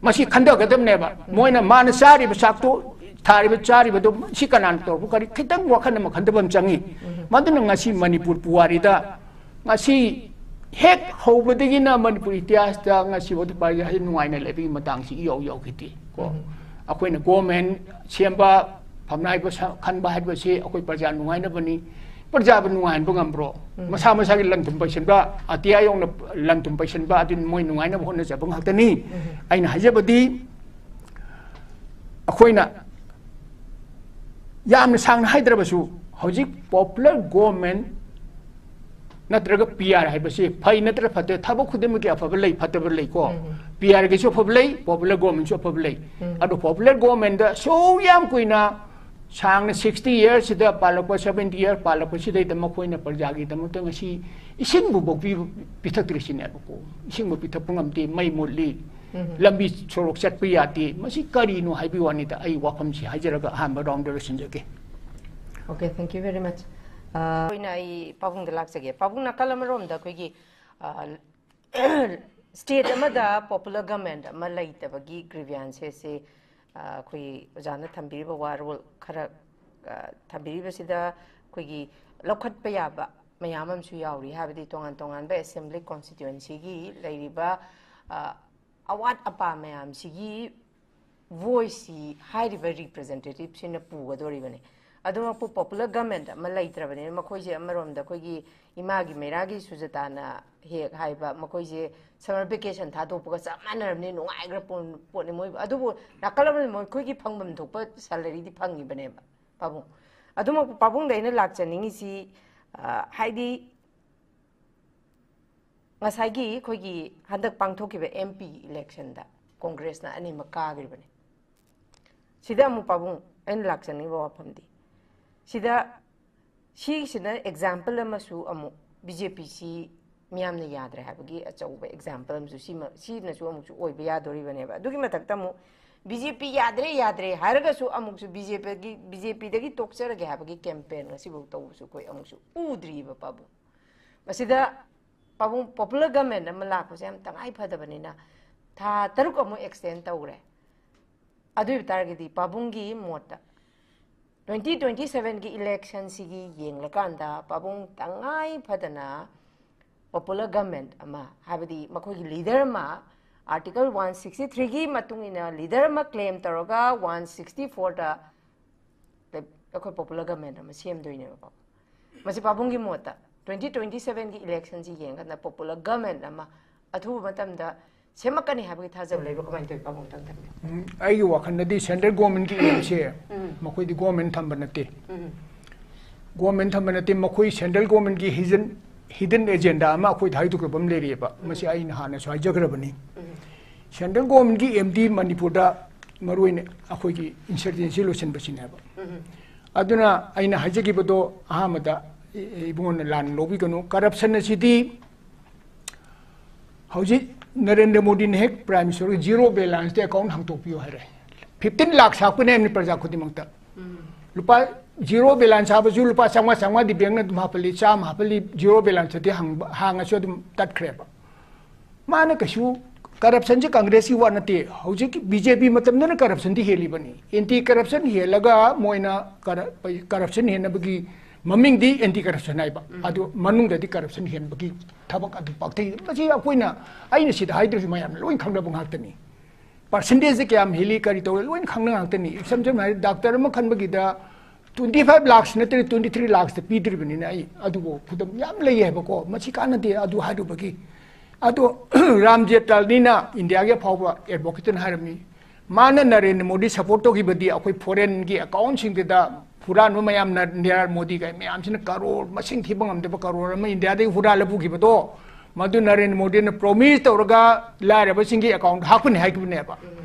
ꯃꯁꯤ ꯈꯟꯊꯒꯗꯕꯅꯦꯕ꯫ ꯃꯣꯏꯅ ꯃꯥꯅ ꯆꯥꯔꯤꯕ ꯆꯥꯛꯇꯣ, ꯊꯥꯔꯤꯕ ꯆꯥꯔꯤꯕꯗꯣ, ꯁꯤ ꯀꯅꯥꯅ ꯇꯧꯔꯛꯄ? ꯀꯔꯤ ꯈꯤꯇꯪ ꯋꯥꯈꯜ ꯑꯃ ꯈꯟꯊꯕ ꯑꯃ ꯆꯪꯉꯤ꯫ ꯃꯗꯨꯅ ꯉꯁꯤ ꯃꯅꯤꯄꯨꯔ ꯄꯨꯋꯥꯔꯤꯗ ꯉꯁꯤ ꯍꯦꯛ ꯍꯧꯕꯗꯒꯤꯅ ꯃꯅꯤꯄꯨꯔ ꯏꯇꯤꯍꯥꯁꯇ ꯉꯁꯤꯐꯥꯎꯗ ꯄ꯭ꯔꯖꯥꯁꯤ ꯅꯨꯡꯉꯥꯏꯅ ꯂꯩꯕꯒꯤ ꯃꯇꯥꯡꯁꯤ ꯏꯌꯥꯎ ꯌꯥꯎꯈꯤꯗꯦ ꯀꯣ꯫ ꯑꯩꯈꯣꯏꯅ ꯒꯣꯔꯃꯦꯟ ꯁꯦꯝꯕ, ꯐꯝꯅꯥꯏꯕ ꯁ-, ꯈꯟꯕ ꯍꯥꯏꯕꯁꯤ ꯑꯩꯈꯣꯏ ꯄ꯭ꯔꯖꯥ ꯅꯨꯡꯉꯥꯏꯅꯕꯅꯤ꯫ ꯄ꯭ꯔꯖꯥꯕꯨ ꯅꯨꯡꯉꯥꯏꯍꯟꯕ ꯉꯝꯕ꯭ꯔꯣ? ꯃꯁꯥ ꯃꯁꯥꯒꯤ ꯂꯟ ꯊꯨꯝ ꯄꯩꯁꯟꯕ, ꯑꯇꯤꯌꯥ ꯌꯧꯅ ꯂꯟ ꯊꯨꯝ ꯄꯩꯁꯟꯕ, ꯑꯗꯨ ꯃꯣꯏ ꯅꯨꯡꯉꯥꯏꯅꯕ ꯍꯣꯠꯅꯖꯕ ꯉꯥꯛꯇꯅꯤ꯫ ꯑꯩꯅ ꯍꯥꯏꯖꯕꯗꯤ, ꯑꯩꯈꯣꯏꯅ ꯌꯥꯝꯅ ꯁꯥꯡꯅ ꯍꯥꯏꯗ꯭ꯔꯕꯁꯨ, ꯍꯧꯖꯤꯛ ꯄꯣꯄꯨꯂꯔ ꯒꯣꯔꯃꯦꯟ ꯅꯠꯇ꯭ꯔꯒ ꯄꯤ ꯑꯥꯔ ꯍꯥꯏꯕꯁꯤ ꯐꯩ ꯅꯠꯇ꯭ꯔ ꯐꯠꯇꯦ, ꯊꯕꯛ ꯈꯨꯗꯤꯡꯃꯛꯀꯤ ꯑꯐꯕ ꯂꯩ, ꯐꯠꯇꯕ ꯂꯩꯀꯣ꯫ ꯄꯤ ꯑꯥꯔꯒꯤꯁꯨ ꯑꯐꯕ ꯂꯩ, ꯄꯣꯄꯨꯂꯔ ꯒꯣꯔꯃꯦꯟꯁꯨ ꯑꯐꯕ ꯂꯩ꯫ ꯑꯗꯣ ꯄꯣꯄꯨꯂꯔ ꯒꯣꯔꯃꯦꯟꯗ ꯁꯨꯛ ꯌꯥꯝ ꯀꯨꯏꯅ ꯁꯥꯡꯅ ꯁꯤꯛꯁꯇꯤ ꯏꯌꯔꯁꯤꯗ ꯄꯥꯜꯂꯛꯄ, ꯁꯕꯦꯟꯇꯤ ꯏꯌꯔ ꯄꯥꯜꯂꯛꯄꯁꯤꯗꯩꯗ ꯃꯈꯣꯏꯅ ꯄ꯭ꯔꯖꯥꯒꯤꯗꯃꯛꯇ ꯉꯁꯤ ꯏꯁꯤꯡꯕꯨ ꯄꯣꯛꯄꯤ ꯄꯤꯊꯛꯇ꯭ꯔꯤꯁꯤꯅꯦꯕꯀꯣ꯫ ꯏꯁꯤꯡꯕꯨ ꯄꯤꯊꯛꯄ ꯉꯝꯗꯦ, ꯃꯩ ꯃꯨꯠꯂꯤ, ꯂꯝꯕꯤ ꯁꯣꯔꯣꯛ ꯆꯠꯄ ꯌꯥꯗꯦ꯫ ꯃꯁꯤ ꯀꯔꯤꯅꯣ ꯍꯥꯏꯕꯒꯤ ꯋꯥꯅꯤꯗ꯫ ꯑꯩ ꯋꯥꯐꯝꯁꯤ ꯍꯥꯏꯖꯔꯒ ꯑꯍꯥꯟꯕ ꯔꯥꯎꯟꯗ ꯂꯣꯏꯁꯤꯟꯖꯒꯦ꯫ Okay, thank you very much. ꯑꯩꯈꯣꯏꯅ ꯑꯩ ꯄꯥꯕꯨꯡꯗ ꯂꯥꯛꯆꯒꯦ꯫ ꯄꯥꯕꯨꯡ, ꯅꯥꯀꯜ ꯑꯃꯔꯣꯝꯗ ꯑꯩꯈꯣꯏꯒꯤ ꯁ꯭ꯇꯦꯠ ꯑꯃꯗ ꯄꯣꯄꯨꯂꯔ ꯒꯃꯦꯟ ꯑꯃ ꯂꯩꯇꯕꯒꯤ ꯒ꯭ꯔꯤꯚꯤꯌꯥꯟꯁꯦꯁꯦ ꯑꯩꯈꯣꯏ ꯑꯣꯖꯥꯅ ꯊꯝꯕꯤꯔꯤꯕ ꯋꯥꯔꯣꯜ ꯈꯔ ꯊꯝꯕꯤꯔꯤꯕꯁꯤꯗ ꯑꯩꯈꯣꯏꯒꯤ ꯂꯧꯈꯠꯄ ꯌꯥꯕ ꯃꯌꯥꯝ ꯑꯃꯁꯨ ꯌꯥꯎꯔꯤ꯫ ꯍꯥꯏꯕꯗꯤ ꯇꯣꯉꯥꯟ ꯇꯣꯉꯥꯟꯕ ꯑꯦꯁꯦꯝꯕ꯭ꯂꯤ ꯀꯣꯟꯁꯇꯤꯇ꯭ꯋꯦꯟꯁꯤꯒꯤ ꯂꯩꯔꯤꯕ ꯑꯋꯥꯠ ꯑꯄꯥ ꯃꯌꯥꯝꯁꯤꯒꯤ ꯚꯣꯏꯁꯁꯤ ꯍꯥꯏꯔꯤꯕ ꯔꯤꯄ꯭ꯔꯖꯦꯟꯇꯦꯇꯤꯞꯁꯤꯅ ꯄꯨꯒꯗꯣꯔꯤꯕꯅꯤ꯫ ꯑꯗꯨꯃꯛꯄꯨ ꯄꯣꯄꯨꯂꯔ ꯒꯃꯦꯟ ꯑꯃ ꯂꯩꯇ꯭ꯔꯕꯅꯤꯅ ꯃꯈꯣꯏꯁꯦ ꯑꯃꯔꯣꯝꯗ ꯑꯩꯈꯣꯏꯒꯤ ꯏꯃꯥꯒꯤ ꯃꯩꯔꯥꯒꯤ ꯁꯨꯖꯇꯥꯅ ꯍꯦꯛ ꯍꯥꯏꯕ, ꯃꯈꯣꯏꯁꯦ ꯁꯝꯃꯔ ꯚꯦꯀꯦꯁꯟ ꯊꯥꯗꯣꯛꯄꯒ ꯆꯞ ꯃꯥꯟꯅꯔꯕꯅꯤ, ꯅꯨꯡꯉꯥꯏꯈ꯭ꯔ ꯄꯣꯠꯅꯤ ꯃꯣꯏ꯫ ꯑꯗꯨꯕꯨ ꯅꯥꯀꯜ ꯑꯃꯗ ꯃꯈꯣꯏꯒꯤ ꯐꯪꯐꯝ ꯊꯣꯛꯄ ꯁꯦꯂꯔꯤꯗꯤ ꯐꯪꯉꯤꯕꯅꯦꯕ ꯄꯥꯕꯨꯡ꯫ ꯑꯗꯨꯃꯛꯄꯨ ꯄꯥꯕꯨꯡꯗ ꯑꯩꯅ ꯂꯥꯛꯆꯅꯤꯡꯉꯤꯁꯤ ꯍꯥꯏꯗꯤ ꯉꯁꯥꯏꯒꯤ ꯑꯩꯈꯣꯏꯒꯤ ꯍꯟꯗꯛ ꯄꯥꯡꯊꯣꯛꯈꯤꯕ ꯑꯦꯝ ꯄꯤ ꯏꯂꯦꯛꯁꯟꯗ ꯀꯣꯡꯒ꯭ꯔꯦꯁꯅ ꯑꯅꯤꯃꯛ ꯀꯥꯈ꯭ꯔꯤꯕꯅꯤ꯫ ꯁꯤꯗ ꯑꯃꯨꯛ ꯄꯥꯕꯨꯡ ꯑꯩꯅ ꯂꯥꯛꯆꯅꯤꯡꯕ ꯋꯥꯐꯝꯗꯤ ꯁꯤꯗ ꯁꯤꯁꯤꯅ ꯑꯦꯛꯖꯥꯝꯄꯜ ꯑꯃꯁꯨ ꯑꯃꯨꯛ ꯕꯤ ꯖꯦ ꯄꯤꯁꯤ ꯃꯤꯌꯥꯝꯅ ꯌꯥꯗ꯭ꯔꯦ ꯍꯥꯏꯕꯒꯤ ꯑꯆꯧꯕ ꯑꯦꯛꯖꯥꯝꯄꯜ ꯑꯃꯁꯨ ꯁꯤꯃ ꯁꯤꯅꯁꯨ ꯑꯃꯨꯛꯁꯨ ꯑꯣꯏꯕ ꯌꯥꯗꯣꯔꯤꯕꯅꯦꯕ꯫ ꯑꯗꯨꯒꯤ ꯃꯊꯛꯇ ꯑꯃꯨꯛ ꯕꯤ ꯖꯦ ꯄꯤ ꯌꯥꯗ꯭ꯔꯦ ꯌꯥꯗ꯭ꯔꯦ ꯍꯥꯏꯔꯒꯁꯨ ꯑꯃꯨꯛꯁꯨ ꯕꯤ ꯖꯦ ꯄꯤꯒꯤ ꯕꯤ ꯖꯦ ꯄꯤꯗꯒꯤ ꯇꯣꯛꯆꯔꯒꯦ ꯍꯥꯏꯕꯒꯤ ꯀꯦꯝꯄꯦꯟ ꯉꯁꯤꯐꯥꯎ ꯇꯧꯕꯁꯨ ꯑꯩꯈꯣꯏ ꯑꯃꯨꯛꯁꯨ ꯎꯗ꯭ꯔꯤꯕ ꯄꯥꯕꯨꯡ꯫ ꯃꯁꯤꯗ ꯄꯥꯕꯨꯡ ꯄꯣꯄꯨꯂꯔ ꯒꯃꯦꯟ ꯑꯃ ꯂꯥꯛꯄꯁꯦ ꯌꯥꯝ ꯇꯉꯥꯏ ꯐꯗꯕꯅꯤꯅ ꯊꯥ ꯇꯔꯨꯛ ꯑꯃꯨꯛ ꯑꯦꯛꯁꯇꯦꯟ ꯇꯧꯈ꯭ꯔꯦ꯫ ꯑꯗꯨ ꯑꯣꯏꯕ ꯇꯥꯔꯒꯗꯤ ꯄꯥꯕꯨꯡꯒꯤ ꯃꯣꯠꯇ ꯇ꯭ꯋꯦꯟꯇꯤ ꯇ꯭ꯋꯦꯟꯇꯤ ꯁꯚꯦꯟꯒꯤ ꯏꯂꯦꯛꯁꯟꯁꯤꯒꯤ ꯌꯦꯡꯂꯀꯥꯟꯗ ꯄꯥꯕꯨꯡ ꯇꯉꯥꯏ ꯐꯗꯅ ꯄꯣꯄꯨꯂꯔ ꯒꯃꯦꯟ ꯑꯃ, ꯍꯥꯏꯕꯗꯤ ꯃꯈꯣꯏꯒꯤ ꯂꯤꯗꯔ ꯑꯃ, ꯑꯥꯔꯇꯤꯀꯜ ꯋꯥꯟ ꯁꯤꯛꯁꯇꯤ ꯊ꯭ꯔꯤꯒꯤ ꯃꯇꯨꯡ ꯏꯟꯅ ꯂꯤꯗꯔ ꯑꯃ ꯀ꯭ꯂꯦꯝ ꯇꯧꯔꯒ ꯋꯥꯟ ꯁꯤꯛꯁꯇꯤ ꯐꯣꯔꯗ ꯑꯩꯈꯣꯏ ꯄꯣꯄꯨꯂꯔ ꯒꯃꯦꯟ ꯑꯃ ꯁꯦꯝꯗꯣꯏꯅꯦꯕꯀꯣ꯫ ꯃꯁꯤ ꯄꯥꯕꯨꯡꯒꯤ ꯃꯣꯠꯇ ꯇ꯭ꯋꯦꯟꯇꯤ ꯇ꯭ꯋꯦꯟꯇꯤ ꯁꯚꯦꯟꯒꯤ ꯏꯂꯦꯛꯁꯟꯁꯤ ꯌꯦꯡꯀꯥꯟꯗ ꯄꯣꯄꯨꯂꯔ ꯒꯃꯦꯟ ꯑꯃ ꯑꯊꯨꯕ ꯃꯇꯝꯗ ꯁꯦꯝꯃꯛꯀꯅꯤ ꯍꯥꯏꯕꯒꯤ ꯊꯥꯖꯕ ꯂꯩꯕ꯭ꯔꯥ? ꯀꯃꯥꯏꯅ ꯇꯧꯋꯤ ꯄꯥꯕꯨꯡ? ꯑꯝꯇꯪ ꯊꯝꯕꯤꯌꯨ꯫ ꯎꯝ, ꯑꯩꯒꯤ ꯋꯥꯈꯜꯗꯗꯤ ꯁꯦꯟꯇ꯭ꯔꯦꯜ ꯒꯣꯔꯃꯦꯟꯒꯤ ꯑꯦꯝꯁꯦ ꯃꯈꯣꯏꯗꯤ ꯒꯣꯔꯃꯦꯟ ꯊꯝꯕ ꯅꯠꯇꯦ꯫ ꯒꯣꯔꯃꯦꯟ ꯊꯝꯕ ꯅꯠꯇꯦ, ꯃꯈꯣꯏ ꯁꯦꯟꯇ꯭ꯔꯦꯜ ꯒꯣꯔꯃꯦꯟꯒꯤ ꯍꯤꯗꯟ ꯍꯤꯗꯟ ꯑꯦꯖꯦꯟꯗꯥ ꯑꯃ ꯑꯩꯈꯣꯏꯗ ꯍꯥꯏꯗꯣꯛꯈ꯭ꯔꯕ ꯑꯃ ꯂꯩꯔꯤꯑꯕ꯫ ꯃꯁꯤ ꯑꯩꯅ ꯍꯥꯟꯅꯁꯨ ꯍꯥꯏꯖꯈ꯭ꯔꯕꯅꯤ꯫ ꯁꯦꯟꯇ꯭ꯔꯦꯜ ꯒꯣꯔꯃꯦꯟꯒꯤ ꯑꯦꯝꯗꯤ ꯃꯅꯤꯄꯨꯔꯗ ꯃꯔꯨꯑꯣꯏꯅ ꯑꯩꯈꯣꯏꯒꯤ ꯏꯟꯁꯔꯖꯦꯟꯁꯤ ꯂꯣꯏꯁꯤꯟꯕꯁꯤꯅꯦꯕ꯫ ꯑꯗꯨꯅ ꯑꯩꯅ ꯍꯥꯏꯖꯈꯤꯕꯗꯣ ꯑꯍꯥꯟꯕꯗ ꯏ- ꯏꯕꯨꯡꯉꯣꯅ ꯂꯥꯟꯅ ꯂꯧꯕꯤꯒꯅꯨ, ꯀꯔꯞꯁꯟ ꯑꯁꯤꯗꯤ ꯍꯧꯖꯤꯛ ꯅꯔꯦꯟꯗ꯭ꯔ ꯃꯣꯗꯤꯅ ꯍꯦꯛ ꯄ꯭ꯔꯥꯏꯝ ꯃꯤꯅꯤꯁꯇꯔꯒꯤ ꯖꯤꯔꯣ ꯕꯦꯂꯥꯟꯁꯇ ꯑꯦꯀꯥꯎꯟ ꯍꯥꯡꯇꯣꯛꯄꯤꯌꯨ ꯍꯥꯏꯔꯦ꯫ ꯐꯤꯐꯇꯤꯟ ꯂꯥꯛ ꯁꯥꯛꯄꯅꯦ ꯍꯥꯏꯕꯅꯤ ꯄ꯭ꯔꯖꯥ ꯈꯨꯗꯤꯡꯃꯛꯇ꯫ ꯂꯨꯄꯥ ꯖꯤꯔꯣ ꯕꯦꯂꯥꯟꯁ ꯍꯥꯞꯄꯁꯨ ꯂꯨꯄꯥ ꯆꯥꯝꯃꯉꯥ ꯆꯥꯝꯃꯉꯥꯗꯤ ꯕꯦꯡꯅ ꯑꯗꯨꯝ ꯍꯥꯞꯄꯜꯂꯤ, ꯆꯥꯝꯃ ꯍꯥꯞꯄꯜꯂꯤ, ꯖꯤꯔꯣ ꯕꯦꯂꯥꯟꯁꯇꯗꯤ ꯍꯥꯡꯕ- ꯍꯥꯡꯉꯁꯨ ꯑꯗꯨꯝ ꯇꯠꯈ꯭ꯔꯦꯕ꯫ ꯃꯥꯅ ꯀꯩꯁꯨ ꯀꯔꯞꯁꯟꯁꯦ ꯀꯪꯒ꯭ꯔꯦꯁꯀꯤ ꯋꯥ ꯅꯠꯇꯦ, ꯍꯧꯖꯤꯛ ꯕꯤ ꯖꯦ ꯄꯤ ꯃꯇꯝꯗꯅ ꯀꯔꯞꯁꯟꯗꯤ ꯍꯦꯜꯂꯤꯕꯅꯤ꯫ ꯑꯦꯟꯇꯤ ꯀꯔꯞꯁꯟ ꯍꯦꯜꯂꯒ ꯃꯣꯏꯅ ꯀꯔ- ꯀꯔꯞꯁꯟ ꯍꯦꯟꯅꯕꯒꯤ ꯃꯃꯤꯡꯗꯤ ꯑꯦꯟꯇꯤ ꯀꯔꯞꯁꯟ ꯍꯥꯏꯕ, ꯑꯗꯨ ꯃꯅꯨꯡꯗꯗꯤ ꯀꯔꯞꯁꯟ ꯍꯦꯟꯕꯒꯤ ꯊꯕꯛ ꯑꯗꯨ ꯄꯥꯛꯊꯩ꯫ ꯃꯁꯤ ꯑꯩꯈꯣꯏꯅ, ꯑꯩꯅ ꯁꯤꯗ ꯍꯥꯏꯗ꯭ꯔꯁꯨ ꯃꯌꯥꯝꯅ ꯂꯣꯏ ꯈꯪꯅꯕ ꯉꯥꯛꯇꯅꯤ꯫ ꯄꯥꯔꯁꯦꯟꯇꯦꯖꯁꯦ ꯀꯌꯥꯝ ꯍꯦꯜꯂꯤ ꯀꯔꯤ ꯇꯧꯔꯦ ꯂꯣꯏꯅ ꯈꯪꯅ ꯉꯥꯛꯇꯅꯤ꯫ ꯏꯁꯝ ꯁꯝꯅ ꯍꯥꯏꯔꯕꯗ ꯗꯥꯛꯇꯔ ꯑꯃ ꯈꯟꯕꯒꯤꯗ ꯇ꯭ꯋꯦꯟꯇꯤ ꯐꯥꯏꯚ ꯂꯥꯛꯁ ꯅꯠꯇ꯭ꯔꯒ ꯇ꯭ꯋꯦꯟꯇꯤ ꯊ꯭ꯔꯤ ꯂꯥꯛꯁꯇ ꯄꯤꯗ꯭ꯔꯤꯕꯅꯤꯅ ꯑꯩ ꯑꯗꯨꯕꯨ ꯈꯨꯗꯝ ꯌꯥꯝ ꯂꯩꯌꯦ ꯍꯥꯏꯕꯀꯣ꯫ ꯃꯁꯤ ꯀꯥꯟꯅꯗꯦ ꯑꯗꯨ ꯍꯥꯏꯔꯨꯕꯒꯤ꯫ ꯑꯗꯣ ꯔꯥꯝ ꯖꯦꯠꯇꯥꯂꯤꯅ ꯏꯟꯗꯤꯌꯥꯒꯤ ꯑꯐꯥꯎꯕ ꯑꯦꯗꯚꯣꯀꯦꯠꯅ ꯍꯥꯏꯔꯝꯃꯤ, ꯃꯥꯅ ꯅꯔꯦꯟꯗ꯭ꯔ ꯃꯣꯗꯤ ꯁꯄꯣꯔꯠ ꯇꯧꯈꯤꯕꯗꯤ ꯑꯩꯈꯣꯏ ꯐꯣꯔꯦꯟꯒꯤ ꯑꯦꯀꯥꯎꯟꯁꯤꯡꯗꯨꯗ ꯍꯨꯔꯥꯟꯕ ꯃꯌꯥꯝꯅ ꯅꯔꯦꯟꯗ꯭ꯔ ꯃꯣꯗꯤ ꯀꯥꯏ ꯃꯌꯥꯝꯁꯤꯅ ꯀꯔꯣꯔ ꯃꯁꯤꯡ ꯊꯤꯕ ꯉꯝꯗꯕ ꯀꯔꯣꯔ ꯑꯃ ꯏꯟꯗꯤꯌꯥꯗꯒꯤ ꯍꯨꯔꯥꯜꯂ ꯄꯨꯈꯤꯕꯗꯣ, ꯃꯗꯨ ꯅꯔꯦꯟꯗ꯭ꯔ ꯃꯣꯗꯤꯅ ꯄ꯭ꯔꯣꯃꯤꯁ ꯇꯧꯔꯒ ꯂꯥꯏꯔꯕꯁꯤꯡꯒꯤ ꯑꯦꯀꯥꯎꯟꯗ ꯍꯥꯞꯀꯅꯤ ꯍꯥꯏꯈꯤꯕꯅꯦꯕ꯫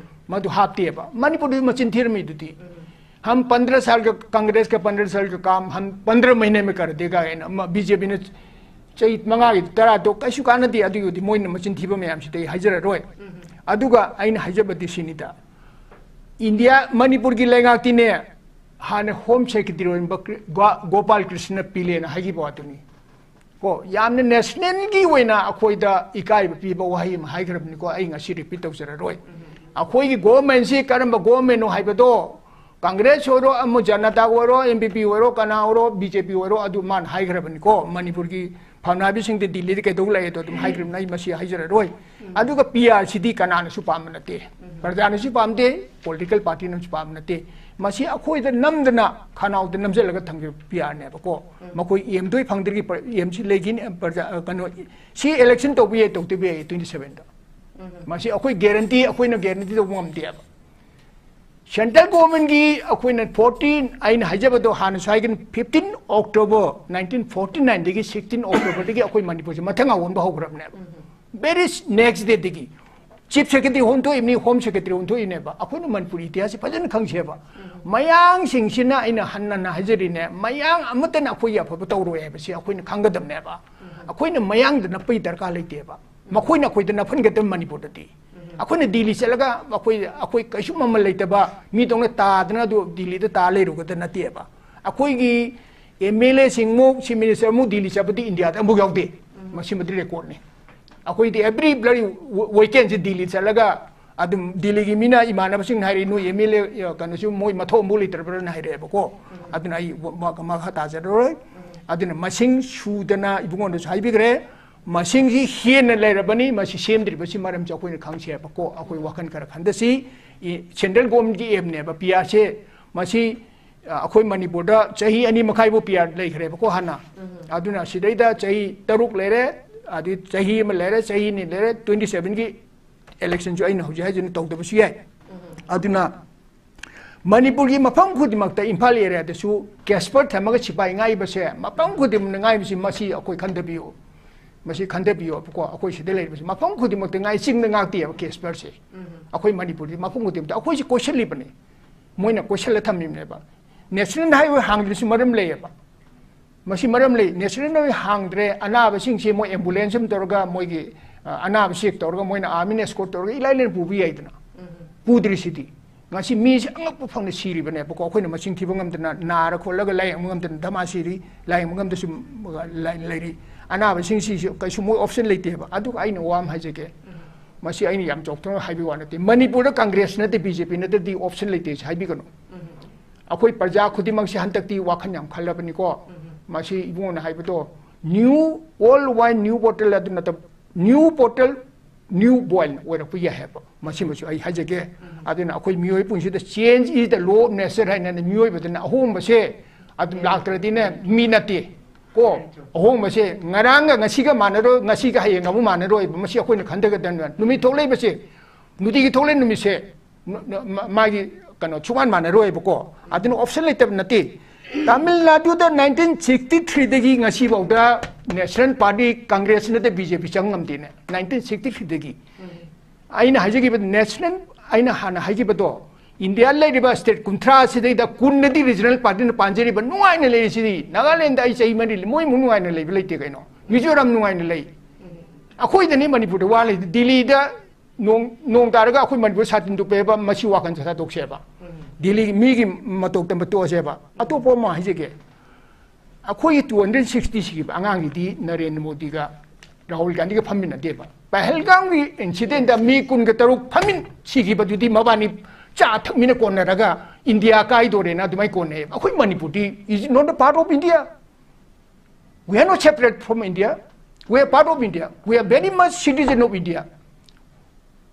ꯃꯗꯨ ꯍꯥꯞꯇꯦꯕ꯫ ꯃꯅꯤꯄꯨꯔꯗꯁꯨ ꯃꯆꯤꯟ ꯊꯤꯔꯝꯃꯤꯗꯨꯗꯤ꯫ हम पंद्रह साल का, कांग्रेस का पंद्रह साल का काम हम पंद्रह महीने में कर देगा ꯍꯥꯏꯅ ꯑꯃ ꯕꯤ ꯖꯦ ꯄꯤꯅ ꯆꯍꯤ ꯃꯉꯥꯒꯤ ꯇꯔꯥꯗꯣ ꯀꯩꯁꯨ ꯀꯥꯟꯅꯗꯦ꯫ ꯑꯗꯨꯒꯤꯗꯤ ꯃꯣꯏꯅ ꯃꯆꯤꯟ ꯊꯤꯕ ꯃꯌꯥꯝꯁꯤꯗꯤ ꯑꯩ ꯍꯥꯏꯖꯔꯔꯣꯏ꯫ ꯑꯗꯨꯒ ꯑꯩꯅ ꯍꯥꯏꯖꯕꯗꯤ ꯁꯤꯅꯤꯗ, ꯏꯟꯗꯤꯌꯥ, ꯃꯅꯤꯄꯨꯔꯒꯤ ꯂꯩꯉꯥꯛꯇꯤꯅꯦ, ꯍꯥꯟꯅ ꯍꯣꯝ ꯁꯦꯀ꯭ꯔꯦꯇꯔꯤ ꯑꯣꯏꯔꯝꯕ ꯀ꯭ꯔꯤ- ꯒꯣ- ꯒꯣꯄꯥꯜ ꯀ꯭ꯔꯤꯁꯅ ꯄꯤꯂꯦꯅ ꯍꯥꯏꯈꯤꯕ ꯋꯥꯗꯨꯅꯤ꯫ ꯀꯣ, ꯌꯥꯝꯅ ꯅꯦꯁꯅꯦꯜꯒꯤ ꯑꯣꯏꯅ ꯑꯩꯈꯣꯏꯗ ꯏꯀꯥꯏꯕ ꯄꯤꯕ ꯋꯥꯍꯩ ꯑꯃ ꯍꯥꯏꯈ꯭ꯔꯕꯅꯤꯀꯣ꯫ ꯑꯩ ꯉꯁꯤ ꯔꯤꯄꯤꯠ ꯇꯧꯖꯔꯔꯣꯏ꯫ ꯑꯩꯈꯣꯏꯒꯤ ꯒꯣꯚꯔꯟꯃꯦꯟꯁꯤ ꯀꯔꯝꯕ ꯒꯣꯚꯔꯟꯃꯦꯟꯅꯣ ꯍꯥꯏꯕꯗꯣ, ꯀꯪꯒ꯭ꯔꯦꯁ ꯑꯣꯏꯔꯣ, ꯑꯃ ꯖꯅꯇꯥ ꯑꯣꯏꯔꯣ, ꯑꯦꯟ ꯄꯤ ꯄꯤ ꯑꯣꯏꯔꯣ, ꯀꯅꯥ ꯑꯣꯏꯔꯣ, ꯕꯤ ꯖꯦ ꯄꯤ ꯑꯣꯏꯔꯣ, ꯑꯗꯨ ꯃꯥꯅ ꯍꯥꯏꯈ꯭ꯔꯕꯅꯤꯀꯣ꯫ ꯃꯅꯤꯄꯨꯔꯒꯤ ꯐꯝꯅꯥꯏꯕꯁꯤꯡꯗꯤ ꯗꯤꯜꯂꯤꯗ ꯀꯩꯗꯧ ꯂꯩ ꯑꯗꯣ ꯑꯗꯨꯝ ꯍꯥꯏꯈ꯭ꯔꯕꯅꯤ, ꯑꯩ ꯃꯁꯤ ꯍꯥꯏꯖꯔꯔꯣꯏ꯫ ꯑꯗꯨꯒ ꯄꯤ ꯑꯥꯔ ꯁꯤꯗꯤ ꯀꯅꯥꯅꯁꯨ ꯄꯥꯝꯕ ꯅꯠꯇꯦ, ꯄ꯭ꯔꯖꯥꯅꯁꯨ ꯄꯥꯝꯗꯦ, ꯄꯣꯂꯤꯇꯤꯀꯦꯜ ꯄꯥꯔꯇꯤꯅꯁꯨ ꯄꯥꯝꯕ ꯅꯠꯇꯦ꯫ ꯃꯁꯤ ꯑꯩꯈꯣꯏꯗ ꯅꯝꯗꯅ ꯈꯅꯥꯎꯗ ꯅꯝꯁꯤꯜꯂꯒ ꯊꯝꯈꯤꯕ ꯄꯤ ꯑꯥꯔꯅꯦꯕꯀꯣ꯫ ꯃꯈꯣꯏ ꯑꯦꯝꯗꯣꯏ ꯐꯪꯗ꯭ꯔꯒꯤ ꯄ꯭ꯔ- ꯑꯦꯝꯁꯤ ꯂꯩꯈꯤꯅꯤ, ꯄ꯭ꯔꯖꯥ, ꯀꯩꯅꯣ, ꯁꯤ ꯏꯂꯦꯛꯁꯟ ꯇꯧꯕ ꯌꯥꯏ, ꯇꯧꯗꯕ ꯌꯥꯏ ꯇ꯭ꯋꯦꯟꯇꯤ ꯁꯚꯦꯟꯗ꯫ ꯃꯁꯤ ꯑꯩꯈꯣꯏ ꯒꯦꯔꯦꯟꯇꯤ, ꯑꯩꯈꯣꯏꯅ ꯒꯦꯔꯦꯟꯇꯤ ꯇꯧꯕ ꯉꯝꯗꯦꯕ꯫ ꯁꯦꯟꯇ꯭ꯔꯦꯜ ꯒꯣꯚꯔꯟꯃꯦꯟꯠꯀꯤ ꯑꯩꯈꯣꯏꯅ ꯐꯣꯔꯇꯤꯟ, ꯑꯩꯅ ꯍꯥꯏꯖꯕꯗꯣ ꯍꯥꯟꯅꯁꯨ ꯍꯥꯏꯒꯅꯤ, ꯐꯤꯐꯇꯤꯟ ꯑꯣꯛꯇꯣꯕꯔ ꯅꯥꯏꯟꯇꯤꯟ ꯐꯣꯔꯇꯤ ꯅꯥꯏꯟꯗꯒꯤ ꯁꯤꯛꯁꯇꯤꯟ ꯑꯣꯛꯇꯣꯕꯔꯗꯒꯤ ꯑꯩꯈꯣꯏ ꯃꯅꯤꯄꯨꯔꯁꯦ ꯃꯊꯪ ꯑꯑꯣꯟꯕ ꯍꯧꯈ꯭ꯔꯕꯅꯦꯕ꯫ ꯕꯦꯔꯤ ꯅꯦꯛꯁ ꯗꯦꯗꯒꯤ ꯆꯤꯐ ꯁꯦꯀ꯭ꯔꯦꯇꯔꯤ ꯑꯣꯟꯊꯣꯛꯏꯕꯅꯤ, ꯍꯣꯝ ꯁꯦꯀ꯭ꯔꯦꯇꯔꯤ ꯑꯣꯟꯊꯣꯛꯏꯅꯦꯕ꯫ ꯑꯩꯈꯣꯏꯅ ꯃꯅꯤꯄꯨꯔ ꯏꯇꯤꯍꯥꯁꯁꯤ ꯐꯖꯅ ꯈꯪꯁꯦꯕ꯫ ꯃꯌꯥꯡꯁꯤꯡꯁꯤꯅ, ꯑꯩꯅ ꯍꯟꯅ ꯍꯟꯅ ꯍꯥꯏꯖꯔꯤꯅꯦ, ꯃꯌꯥꯡ ꯑꯃꯠꯇꯅ ꯑꯩꯈꯣꯏꯒꯤ ꯑꯐꯕ ꯇꯧꯔꯣꯏ ꯍꯥꯏꯕꯁꯤ ꯑꯩꯈꯣꯏꯅ ꯈꯪꯒꯗꯕꯅꯦꯕ꯫ ꯑꯩꯈꯣꯏꯅ ꯃꯌꯥꯡꯗ ꯅꯞꯄꯒꯤ ꯗꯔꯀꯥꯔ ꯂꯩꯇꯦꯕ꯫ ꯃꯈꯣꯏꯅ ꯑꯩꯈꯣꯏꯗ ꯅꯞꯍꯟꯒꯗꯕ ꯃꯅꯤꯄꯨꯔꯗꯗꯤ꯫ ꯑꯩꯈꯣꯏꯅ ꯗꯤꯜꯂꯤ ꯆꯠꯂꯒ ꯑꯩꯈꯣꯏ, ꯑꯩꯈꯣꯏ ꯀꯩꯁꯨ ꯃꯃꯜ ꯂꯩꯇꯕ ꯃꯤꯗꯧꯅ ꯇꯥꯗꯅ ꯑꯗꯨ ꯗꯤꯜꯂꯤꯗ ꯇꯥ ꯂꯩꯔꯨꯒꯗꯕ ꯅꯠꯇꯦꯕ꯫ ꯑꯩꯈꯣꯏꯒꯤ ꯑꯦꯝ ꯑꯦꯜ ꯑꯦꯁꯤꯡꯃꯨꯛ, ꯆꯤꯐ ꯃꯤꯅꯤꯁꯇꯔꯃꯨꯛ ꯗꯤꯜꯂꯤ ꯆꯠꯄꯗꯤ ꯏꯟꯗꯤꯌꯥꯗ ꯑꯃꯨꯛ ꯌꯥꯎꯗꯦ꯫ ꯃꯁꯤꯃꯗꯤ ꯔꯦꯀꯣꯔꯗꯅꯤ꯫ ꯑꯩꯈꯣꯏꯗꯤ ꯑꯦꯕ꯭ꯔꯤ ꯕ꯭ꯂꯗꯤ ꯋꯤꯀꯦꯟꯁꯤ ꯗꯤꯜꯂꯤ ꯆꯠꯂꯒ ꯑꯗꯨꯝ ꯗꯤꯜꯂꯤꯒꯤ ꯃꯤꯅ, ꯏꯃꯥꯟꯅꯕꯁꯤꯡꯅ ꯍꯥꯏꯔꯛꯏ, "ꯅꯣꯏ ꯑꯦꯝ ꯑꯦꯜ ꯑꯦ ꯀꯩꯅꯣꯁꯨ ꯃꯣꯏ ꯃꯊꯧ ꯑꯃꯨꯛ ꯂꯩꯇ꯭ꯔꯕ꯭ꯔꯥꯅ?" ꯍꯥꯏꯔꯛꯑꯦꯕꯀꯣ꯫ ꯑꯗꯨꯅ ꯑꯩ ꯃ-, ꯃꯈꯥ ꯇꯥꯖꯔꯔꯣꯏ꯫ ꯑꯗꯨꯅ ꯃꯁꯤꯡ ꯁꯨꯗꯅ ꯏꯕꯨꯡꯉꯣꯅꯁꯨ ꯍꯥꯏꯕꯤꯈ꯭ꯔꯦ꯫ ꯃꯁꯤꯡꯁꯤ ꯍꯦꯟꯅ ꯂꯩꯔꯕꯅꯤ꯫ ꯃꯁꯤ ꯁꯦꯝꯗ꯭ꯔꯤꯕꯁꯤ ꯃꯔꯝꯁꯤ ꯑꯩꯈꯣꯏꯅ ꯈꯪꯁꯦꯕꯀꯣ꯫ ꯑꯩꯈꯣꯏ ꯋꯥꯈꯜ ꯈꯔ ꯈꯟꯊꯁꯤ꯫ ꯏ-, ꯁꯦꯟꯇ꯭ꯔꯦꯜ ꯒꯣꯔꯃꯦꯟꯒꯤ ꯑꯦꯝꯅꯦꯕ ꯄꯤ ꯑꯥꯔꯁꯦ꯫ ꯃꯁꯤ, ꯑ, ꯑꯩꯈꯣꯏ ꯃꯅꯤꯄꯨꯔꯗ ꯆꯍꯤ ꯑꯅꯤ ꯃꯈꯥꯏꯕꯨ ꯄꯤ ꯑꯥꯔ ꯂꯩꯈ꯭ꯔꯦꯕꯀꯣ ꯍꯥꯟꯅ꯫ ꯑꯗꯨꯅ ꯁꯤꯗꯩꯗ ꯆꯍꯤ ꯇꯔꯨꯛ ꯂꯩꯔꯦ, ꯑꯗꯨ ꯆꯍꯤ ꯑꯃ ꯂꯩꯔꯦ, ꯆꯍꯤ ꯑꯅꯤ ꯂꯩꯔꯦ, ꯇ꯭ꯋꯦꯟꯇꯤ ꯁꯚꯦꯟꯒꯤ ꯏꯂꯦꯛꯁꯟꯁꯨ ꯑꯩꯅ ꯍꯧꯖꯤꯛ ꯍꯥꯏꯖꯅ ꯇꯧꯗꯕꯁꯨ ꯌꯥꯏ꯫ ꯑꯗꯨꯅ ꯃꯅꯤꯄꯨꯔꯒꯤ ꯃꯐꯝ ꯈꯨꯗꯤꯡꯃꯛꯇ, ꯏꯝꯐꯥꯜ ꯑꯦꯔꯤꯌꯥꯗꯁꯨ ꯀꯦꯁꯄꯔ ꯊꯝꯃꯒ ꯁꯤꯐꯥꯏ ꯉꯥꯛꯏꯕꯁꯦ, ꯃꯐꯝ ꯈꯨꯗꯤꯡꯃꯛꯅ ꯉꯥꯏꯕꯁꯤ, ꯃꯁꯤ ꯑꯩꯈꯣꯏ ꯈꯟꯊꯕꯤꯌꯨ꯫ ꯃꯁꯤ ꯈꯟꯊꯕꯤꯌꯨꯕꯀꯣ꯫ ꯑꯩꯈꯣꯏ ꯁꯤꯗ ꯂꯩꯔꯤꯕꯁꯤ ꯃꯐꯝ ꯈꯨꯗꯤꯡꯃꯛꯇ ꯉꯥꯏ, ꯆꯤꯡꯗ ꯉꯥꯛꯇꯦꯕ ꯀꯦꯁꯄꯔꯁꯦ꯫ ꯑꯩꯈꯣꯏ ꯃꯅꯤꯄꯨꯔꯗꯤ ꯃꯐꯝ ꯈꯨꯗꯤꯡꯃꯛꯇ ꯑꯩꯈꯣꯏꯁꯤ ꯀꯣꯏꯁꯜꯂꯤꯕꯅꯤ꯫ ꯃꯣꯏꯅ ꯀꯣꯏꯁꯜꯂ ꯊꯝꯃꯤꯕꯅꯦꯕ꯫ ꯅꯦꯁꯅꯦꯜ ꯍꯥꯏꯋꯦ ꯍꯥꯡꯗ꯭ꯔꯤꯁꯤ ꯃꯔꯝ ꯂꯩꯌꯦꯕ꯫ ꯃꯁꯤ ꯃꯔꯝ ꯂꯩ꯫ ꯅꯦꯁꯅꯦꯜ ꯍꯥꯏꯋꯦ ꯍꯥꯡꯗ꯭ꯔꯦ, ꯑꯅꯥꯕꯁꯤꯡꯁꯦ ꯃꯣꯏ ꯑꯦꯝꯕꯨꯂꯦꯟꯁ ꯑꯃ ꯇꯧꯔꯒ, ꯃꯣꯏꯒꯤ, ꯑ, ꯑꯅꯥꯕ ꯆꯦꯛ ꯇꯧꯔꯒ, ꯃꯣꯏꯅ ꯑꯥꯔꯃꯤꯅ ꯑꯦꯁꯀꯣꯔꯠ ꯇꯧꯔꯒ ꯏꯂꯥꯏ ꯂꯥꯏꯅ ꯄꯨꯕ ꯌꯥꯏꯗꯅ꯫ ꯄꯨꯗ꯭ꯔꯤꯁꯤꯗꯤ꯫ ꯉꯁꯤ ꯃꯤꯁꯦ ꯑꯉꯛꯄ ꯐꯪꯅ ꯁꯤꯔꯤꯕꯅꯦꯕꯀꯣ꯫ ꯑꯩꯈꯣꯏꯅ ꯃꯁꯤꯡ ꯊꯤꯕ ꯉꯝꯗꯅ, ꯅꯥꯔ ꯈꯣꯠꯂꯒ ꯂꯥꯌꯦꯡꯕ ꯉꯝꯗꯅ ꯙꯃꯥ ꯁꯤꯔꯤ, ꯂꯥꯌꯦꯡꯕ ꯉꯝꯗꯁꯨ ꯂꯩ-, ꯂꯩꯔꯤ꯫ ꯑꯅꯥꯕꯁꯤꯡꯁꯤꯁꯨ ꯀꯩꯁꯨ ꯃꯣꯏ ꯑꯣꯞꯁꯟ ꯂꯩꯇꯦꯕ꯫ ꯑꯗꯨꯒ ꯑꯩꯅ ꯋꯥ ꯑꯃ ꯍꯥꯏꯖꯒꯦ꯫ ꯃꯁꯤ ꯑꯩꯅ ꯌꯥꯝ ꯆꯥꯎꯊꯣꯛꯅ ꯍꯥꯏꯕꯒꯤ ꯋꯥ ꯅꯠꯇꯦ꯫ ꯃꯅꯤꯄꯨꯔꯗ ꯀꯪꯒ꯭ꯔꯦꯁ ꯅꯠꯇꯦ, ꯕꯤ ꯖꯦ ꯄꯤ ꯅꯠꯇ꯭ꯔꯗꯤ ꯑꯣꯞꯁꯟ ꯂꯩꯇꯦ ꯁꯤ ꯍꯥꯏꯕꯤꯒꯅꯨ꯫ ꯑꯩꯈꯣꯏ ꯄ꯭ꯔꯖꯥ ꯈꯨꯗꯤꯡꯃꯛꯁꯦ ꯍꯟꯗꯛꯇꯤ ꯋꯥꯈꯜ ꯌꯥꯝ ꯈꯜꯂꯕꯅꯤꯀꯣ꯫ ꯃꯁꯤ ꯏꯕꯨꯡꯉꯣꯅ ꯍꯥꯏꯕꯗꯣ, new old wine new bottle ꯑꯗꯨ ꯅꯠꯇꯕ, new bottle new boil ꯑꯣꯏꯔꯛꯄ ꯌꯥꯏ ꯍꯥꯏꯕ꯫ ꯃꯁꯤꯃꯁꯨ ꯑꯩ ꯍꯥꯏꯖꯒꯦ꯫ ꯑꯗꯨꯅ ꯑꯩꯈꯣꯏ ꯃꯤꯑꯣꯏ ꯄꯨꯟꯁꯤꯗ change is the law of nature ꯍꯥꯏꯅ, ꯃꯤꯑꯣꯏꯕꯗꯅ ꯑꯍꯣꯡꯕꯁꯦ ꯑꯗꯨꯝ ꯂꯥꯛꯇ꯭ꯔꯗꯤꯅꯦ ꯃꯤ ꯅꯠꯇꯦ꯫ ꯀꯣ, ꯑꯍꯣꯡꯕꯁꯦ ꯉꯔꯥꯡꯒ ꯉꯁꯤꯒ ꯃꯥꯟꯅꯔꯣꯏ, ꯉꯁꯤꯒ ꯍꯌꯦꯡ ꯑꯃꯨꯛ ꯃꯥꯟꯅꯔꯣꯏꯕ꯫ ꯃꯁꯤ ꯑꯩꯈꯣꯏꯅ ꯈꯟꯊꯒꯗꯕꯅꯦ꯫ ꯅꯨꯃꯤꯠ ꯊꯣꯛꯂꯛꯏꯕꯁꯦ, ꯅꯨꯡꯇꯤꯒꯤ ꯊꯣꯛꯂꯛꯏ ꯅꯨꯃꯤꯠꯁꯦ, ꯅ-, ꯅ-, ꯃ-, ꯃꯥꯒꯤ ꯀꯩꯅꯣ ꯁꯨꯡꯃꯥꯟ ꯃꯥꯟꯅꯔꯣꯏꯕꯀꯣ꯫ ꯑꯗꯨꯅ ꯑꯣꯞꯁꯟ ꯂꯩꯇꯕ ꯅꯠꯇꯦ꯫ ꯇꯥꯃꯤꯜ ꯅꯥꯗꯨꯗ ꯅꯥꯏꯟꯇꯤꯟ ꯁꯤꯛꯁꯇꯤ ꯊ꯭ꯔꯤꯗꯒꯤ ꯉꯁꯤꯐꯥꯎꯗ ꯅꯦꯁꯅꯦꯜ ꯄꯥꯔꯇꯤ ꯀꯪꯒ꯭ꯔꯦꯁ ꯅꯠꯇꯦ ꯕꯤ ꯖꯦ ꯄꯤ ꯆꯪ ꯉꯝꯗꯦꯅꯦ, ꯅꯥꯏꯟꯇꯤꯟ ꯁꯤꯛꯁꯇꯤ ꯊ꯭ꯔꯤꯗꯒꯤ꯫ ꯑꯩꯅ ꯍꯥꯏꯖꯈꯤꯕ ꯅꯦꯁꯅꯦꯜ, ꯑꯩꯅ ꯍꯥꯟꯅ ꯍꯥꯏꯈꯤꯕꯗꯣ, ꯏꯟꯗꯤꯌꯥ ꯂꯩꯔꯤꯕ ꯁ꯭ꯇꯦꯠ ꯀꯨꯟꯊ꯭ꯔꯥ ꯑꯁꯤꯗꯩꯗ ꯀꯨꯟꯅꯗꯤ ꯔꯤꯖꯅꯦꯜ ꯄꯥꯔꯇꯤꯅ ꯄꯥꯟꯖꯔꯤꯕ, ꯅꯨꯡꯉꯥꯏꯅ ꯂꯩꯔꯤꯁꯤꯗꯤ꯫ ꯅꯥꯒꯥꯂꯦꯟꯗ ꯑꯩ ꯆꯍꯤ ꯃꯔꯤ ꯂꯩ, ꯃꯣꯏꯃꯨꯛ ꯅꯨꯡꯉꯥꯏꯅ ꯂꯩꯕ ꯂꯩꯇꯦ ꯀꯩꯅꯣ꯫ ꯃꯤꯖꯣꯔꯥꯝ ꯅꯨꯡꯉꯥꯏꯅ ꯂꯩ꯫ ꯑꯩꯈꯣꯏꯗꯅꯤ ꯃꯅꯤꯄꯨꯔꯗ ꯋꯥ ꯂꯩ꯫ ꯗꯤꯜꯂꯤꯗ ꯅꯣꯡ, ꯅꯣꯡ ꯇꯥꯔꯒ ꯑꯩꯈꯣꯏ ꯃꯅꯤꯄꯨꯔ ꯁꯥꯇꯤꯟ ꯇꯨꯞꯄꯦꯕ, ꯃꯁꯤ ꯋꯥꯈꯜ ꯁꯥꯗꯣꯛꯁꯦꯕ꯫ ꯗꯤꯜꯂꯤ ꯃꯤꯒꯤ ꯃꯇꯧ ꯇꯝꯕ ꯇꯣꯛꯑꯁꯦꯕ꯫ ꯑꯇꯣꯞꯄ ꯑꯃ ꯍꯥꯏꯖꯒꯦ꯫ ꯑꯩꯈꯣꯏꯒꯤ two hundred sixty ꯁꯤꯈꯤꯕ ꯑꯉꯥꯡꯒꯤꯗꯤ ꯅꯔꯦꯟꯗ꯭ꯔ ꯃꯣꯗꯤꯒ ꯔꯥꯍꯨꯜ ꯒꯥꯟꯙꯤꯒ ꯐꯝꯃꯤꯟꯅꯗꯦꯕ꯫ ꯄꯍꯜꯒꯥꯝꯒꯤ ꯏꯟꯁꯤꯗꯦꯟꯗ ꯃꯤ ꯀꯨꯟꯒ ꯇꯔꯨꯛ ꯐꯝꯃꯤꯟ ꯁꯤꯈꯤꯕꯗꯨꯗꯤ ꯃꯕꯥꯅꯤ ꯆꯥ ꯊꯛꯃꯤꯟꯅ ꯀꯣꯟꯅꯔꯒ ꯏꯟꯗꯤꯌꯥ ꯀꯥꯏꯗꯣꯔꯦꯅ ꯑꯗꯨꯃꯥꯏꯅ ꯀꯣꯟꯅꯩꯌꯦꯕ꯫ ꯑꯩꯈꯣꯏ ꯃꯅꯤꯄꯨꯔꯗꯤ is not a part of India. We are not separate from India. We are part of India. We are very much citizen of India.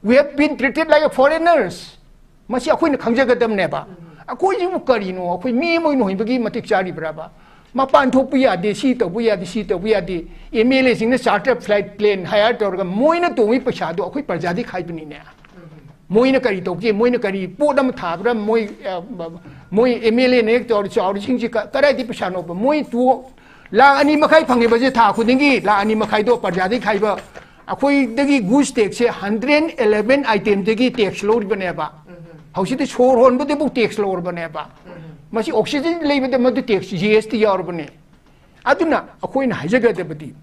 We have been treated like a foreigners. ꯃꯁꯤ ꯑꯩꯈꯣꯏꯅ ꯈꯪꯖꯒꯗꯕꯅꯦꯕ꯫ ꯑꯩꯈꯣꯏꯁꯤꯕꯨ ꯀꯔꯤꯅꯣ? ꯑꯩꯈꯣꯏ ꯃꯤ ꯑꯃ ꯑꯣꯏꯅ ꯍꯤꯡꯕꯒꯤ ꯃꯇꯤꯛ ꯆꯥꯔꯤꯕ꯭ꯔꯕ? ꯃꯄꯥꯟ ꯊꯣꯛꯄ ꯌꯥꯗꯦ, ꯁꯤ ꯇꯧꯕ ꯌꯥꯗꯦ, ꯁꯤ ꯇꯧꯕ ꯌꯥꯗꯦ꯫ ꯑꯦꯝ ꯑꯦꯜ ꯑꯦꯁꯤꯡꯅ ꯆꯥꯔꯇꯔ ꯐ꯭ꯂꯥꯏꯠ ꯄ꯭ꯂꯦꯟ ꯍꯥꯌꯔ ꯇꯧꯔꯒ ꯃꯣꯏꯅ ꯇꯣꯡꯕꯒꯤ ꯄꯩꯁꯥꯗꯣ ꯑꯩꯈꯣꯏ ꯄ꯭ꯔꯖꯥꯗꯒꯤ ꯈꯥꯏꯕꯅꯤꯅꯦ꯫ ꯃꯣꯏꯅ ꯀꯔꯤ ꯇꯧꯒꯦ? ꯃꯣꯏꯅ ꯀꯔꯤ ꯄꯣꯠ ꯑꯃ ꯊꯥꯕ꯭ꯔꯥ? ꯃꯣꯏ, ꯑ, ꯃꯣꯏ ꯑꯦꯝ ꯑꯦꯜ ꯑꯦꯅ ꯍꯦꯛ ꯆꯥꯎꯔ-, ꯆꯥꯎꯔꯤꯁꯤꯡꯁꯤ ꯀ-, ꯀꯗꯥꯏꯗꯒꯤ ꯄꯩꯁꯥꯅꯣꯕ? ꯃꯣꯏ ꯇꯨ ꯂꯥꯛ ꯑꯅꯤ ꯃꯈꯥꯏ ꯐꯪꯉꯤꯕꯁꯦ ꯊꯥ ꯈꯨꯗꯤꯡꯒꯤ ꯂꯥꯛ ꯑꯅꯤ ꯃꯈꯥꯏꯗꯣ ꯄ꯭ꯔꯖꯥꯗꯒꯤ ꯈꯥꯏꯕ꯫ ꯑꯩꯈꯣꯏꯗꯒꯤ ꯒꯨꯁ ꯇꯦꯛꯁꯁꯦ hundred eleven item ꯗꯒꯤ ꯇꯦꯛꯁ ꯂꯧꯔꯤꯕꯅꯦꯕ꯫ ꯍꯧꯖꯤꯛꯇꯤ ꯁꯣꯔ ꯍꯣꯟꯕꯗꯕꯨ ꯇꯦꯛꯁ ꯂꯧꯔꯕꯅꯦꯕ꯫ ꯃꯁꯤ ꯑꯣꯛꯁꯤꯖꯟ ꯂꯩꯕꯗ ꯃꯗꯨ ꯇꯦꯛꯁ, ꯖꯤ ꯑꯦꯁ ꯇꯤ ꯌꯥꯎꯔꯕꯅꯦ꯫ ꯑꯗꯨꯅ ꯑꯩꯈꯣꯏꯅ ꯍꯥꯏꯖꯒꯗꯕꯗꯤ,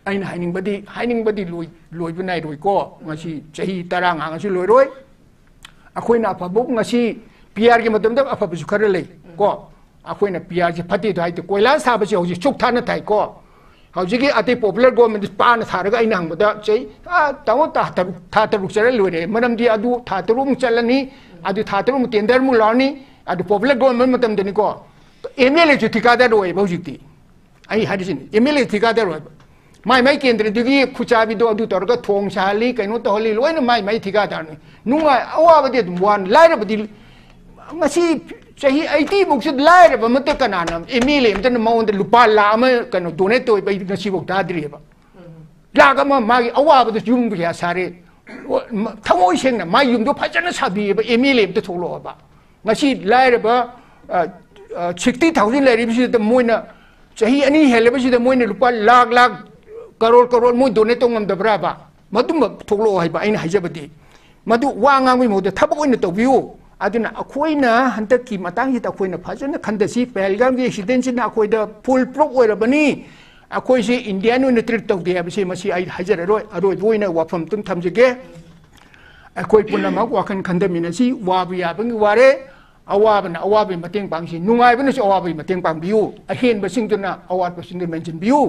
ꯑꯩꯅ ꯍꯥꯏꯅꯤꯡꯕꯗꯤ, ꯍꯥꯏꯅꯤꯡꯕꯗꯤ ꯂꯣꯏ-, ꯂꯣꯏꯕ ꯅꯥꯏꯔꯣꯏꯀꯣ꯫ ꯉꯁꯤ ꯆꯍꯤ ꯇꯔꯥ ꯉꯥꯡꯉꯁꯨ ꯂꯣꯏꯔꯣꯏ꯫ ꯑꯩꯈꯣꯏꯅ ꯑꯐꯕ ꯉꯁꯤ ꯄꯤ ꯑꯥꯔꯒꯤ ꯃꯇꯝꯗ ꯑꯐꯕꯁꯨ ꯈꯔ ꯂꯩ ꯀꯣ꯫ ꯑꯩꯈꯣꯏꯅ ꯄꯤ ꯑꯥꯔꯁꯤ ꯐꯠꯇꯦꯗꯣ ꯍꯥꯏꯗꯦ, ꯀꯣꯏꯂꯥ ꯁꯥꯕꯁꯤ ꯍꯧꯖꯤꯛ ꯁꯨꯛ ꯊꯥꯅ ꯊꯥꯏꯀꯣ꯫ ꯍꯧꯖꯤꯛꯀꯤ ꯑꯇꯩ ꯄꯣꯄꯨꯂꯔ ꯒꯣꯔꯃꯦꯟꯗ ꯄꯥꯅ ꯊꯥꯔꯒ ꯑꯩꯅ ꯍꯪꯕꯗ ꯆꯍꯤ, ꯑꯥ, ꯇꯥꯃꯣ, ꯊꯥ ꯇꯔꯨꯛ, ꯊꯥ ꯇꯔꯨꯛ ꯆꯠꯂ ꯂꯣꯏꯔꯦ꯫ ꯃꯔꯝꯗꯤ ꯑꯗꯨ ꯊꯥ ꯇꯔꯨꯛꯃꯨꯛ ꯆꯠꯂꯅꯤ, ꯑꯗꯨ ꯊꯥ ꯇꯔꯨꯛꯃꯨꯛ ꯇꯦꯟꯗꯔꯃꯨꯛ ꯂꯥꯛꯑꯅꯤ, ꯑꯗꯨ ꯄꯣꯄꯨꯂꯔ ꯒꯣꯔꯃꯦꯟ ꯃꯇꯝꯗꯅꯤꯀꯣ꯫ ꯑꯦꯝ ꯑꯦꯜ ꯑꯦꯁꯨ ꯊꯤꯀꯥꯗꯔ ꯑꯣꯏꯌꯦꯕ ꯍꯧꯖꯤꯛꯇꯤ꯫ ꯑꯩ ꯍꯥꯏꯔꯤꯁꯤꯅꯤ, ꯑꯦꯝ ꯑꯦꯜ ꯑꯦ ꯊꯤꯀꯥꯗꯔ ꯑꯣꯏꯕ꯫ ꯃꯥꯏ ꯃꯥꯏ ꯀꯦꯟꯗ꯭ꯔꯗꯨꯒꯤ ꯈꯨꯆꯥꯕꯤꯗꯣ ꯑꯗꯨ ꯇꯧꯔꯒ ꯊꯣꯡ ꯁꯥꯍꯜꯂꯤ, ꯀꯩꯅꯣ ꯇꯧꯍꯜꯂꯤ, ꯂꯣꯏꯅ ꯃꯥꯏ ꯃꯥꯏ ꯊꯤꯀꯥꯗꯔꯅꯤ꯫ ꯅꯨꯡꯉꯥꯏ, ꯑꯋꯥꯕꯗꯤ ꯑꯗꯨꯝ ꯋꯥꯅ, ꯂꯥꯏꯔꯕꯗꯤ ꯉꯁꯤ ꯆꯍꯤ eighty ꯃꯨꯛꯁꯤ ꯂꯥꯏꯔꯕ ꯑꯃꯠꯇ ꯀꯅꯥꯅ ꯑꯦꯝ ꯑꯦꯜ ꯑꯦ ꯑꯃꯠꯇꯅ ꯃꯉꯣꯟꯗ ꯂꯨꯄꯥ ꯂꯥꯈ ꯑꯃ ꯀꯩꯅꯣ ꯗꯣꯅꯦꯠ ꯇꯧꯕ ꯑꯩ ꯉꯁꯤꯐꯥꯎ ꯇꯥꯗ꯭ꯔꯤꯑꯕ꯫ ꯂꯥꯈ ꯑꯃ ꯃꯥꯒꯤ ꯑꯋꯥꯕꯗ ꯌꯨꯝ ꯀꯌꯥ ꯁꯥꯔꯦ꯫ ꯊꯃꯣꯏ ꯁꯦꯡꯅ ꯃꯥꯒꯤ ꯌꯨꯝꯗꯣ ꯐꯖꯅ ꯁꯥꯕꯤꯑꯕ ꯑꯦꯝ ꯑꯦꯜ ꯑꯦ ꯑꯃꯇ ꯊꯣꯛꯂꯛꯑꯣꯕ꯫ ꯉꯁꯤ ꯂꯥꯏꯔꯕ, ꯑ, ꯑ, sixty thousand ꯂꯩꯔꯤꯕꯁꯤꯗ ꯃꯣꯏꯅ ꯆꯍꯤ ꯑꯅꯤ ꯍꯦꯜꯂꯕꯁꯤꯗ ꯃꯣꯏꯅ ꯂꯨꯄꯥ ꯂꯥꯈ ꯂꯥꯈ, ꯀꯔꯣꯔ ꯀꯔꯣꯔ ꯃꯣꯏ ꯗꯣꯅꯦꯠ ꯇꯧ ꯉꯝꯗꯕ꯭ꯔꯥꯕ? ꯃꯗꯨꯝꯕ ꯊꯣꯛꯂꯛꯑꯣ ꯍꯥꯏꯕ ꯑꯩꯅ ꯍꯥꯏꯖꯕꯗꯤ꯫ ꯃꯗꯨ ꯋꯥ ꯉꯥꯡꯕꯒꯤ ꯃꯍꯨꯠꯇ ꯊꯕꯛ ꯑꯣꯏꯅ ꯇꯧꯕꯤꯌꯨ꯫ ꯑꯗꯨꯅ ꯑꯩꯈꯣꯏꯅ ꯍꯟꯗꯛꯀꯤ ꯃꯇꯥꯡꯁꯤꯗ ꯑꯩꯈꯣꯏꯅ ꯐꯖꯅ ꯈꯟꯊꯁꯤ꯫ ꯄꯍꯜꯒꯥꯝꯒꯤ ꯑꯦꯛꯁꯤꯗꯦꯟꯁꯤꯅ ꯑꯩꯈꯣꯏꯗ ꯐꯨꯜ ꯄ꯭ꯔꯨꯐ ꯑꯣꯏꯔꯕꯅꯤ꯫ ꯑꯩꯈꯣꯏꯁꯤ ꯏꯟꯗꯤꯌꯥꯟ ꯑꯣꯏꯅ ꯇ꯭ꯔꯤꯠ ꯇꯧꯗꯦ ꯍꯥꯏꯕꯁꯤ ꯃꯁꯤ ꯑꯩ ꯍꯥꯏꯖꯔꯔꯣꯏ꯫ ꯑꯔꯣꯏꯕ ꯑꯣꯏꯅ ꯋꯥꯐꯝ ꯑꯗꯨꯝ ꯊꯝꯖꯒꯦ꯫ ꯑꯩꯈꯣꯏ ꯄꯨꯝꯅꯃꯛ ꯋꯥꯈꯜ ꯈꯟꯊꯃꯤꯟꯅꯁꯤ꯫ ꯋꯥꯕ ꯌꯥꯕꯒꯤ ꯋꯥꯔꯦ, ꯑꯋꯥꯕꯅ ꯑꯋꯥꯕꯒꯤ ꯃꯇꯦꯡ ꯄꯥꯡꯁꯤ, ꯅꯨꯡꯉꯥꯏꯕꯅꯁꯨ ꯑꯋꯥꯕꯒꯤ ꯃꯇꯦꯡ ꯄꯥꯡꯕꯤꯌꯨ, ꯑꯍꯦꯟꯕꯁꯤꯡꯗꯨꯅ ꯑꯋꯥꯠꯄꯁꯤꯡꯗꯨ ꯃꯦꯟꯁꯤꯟꯕꯤꯌꯨ꯫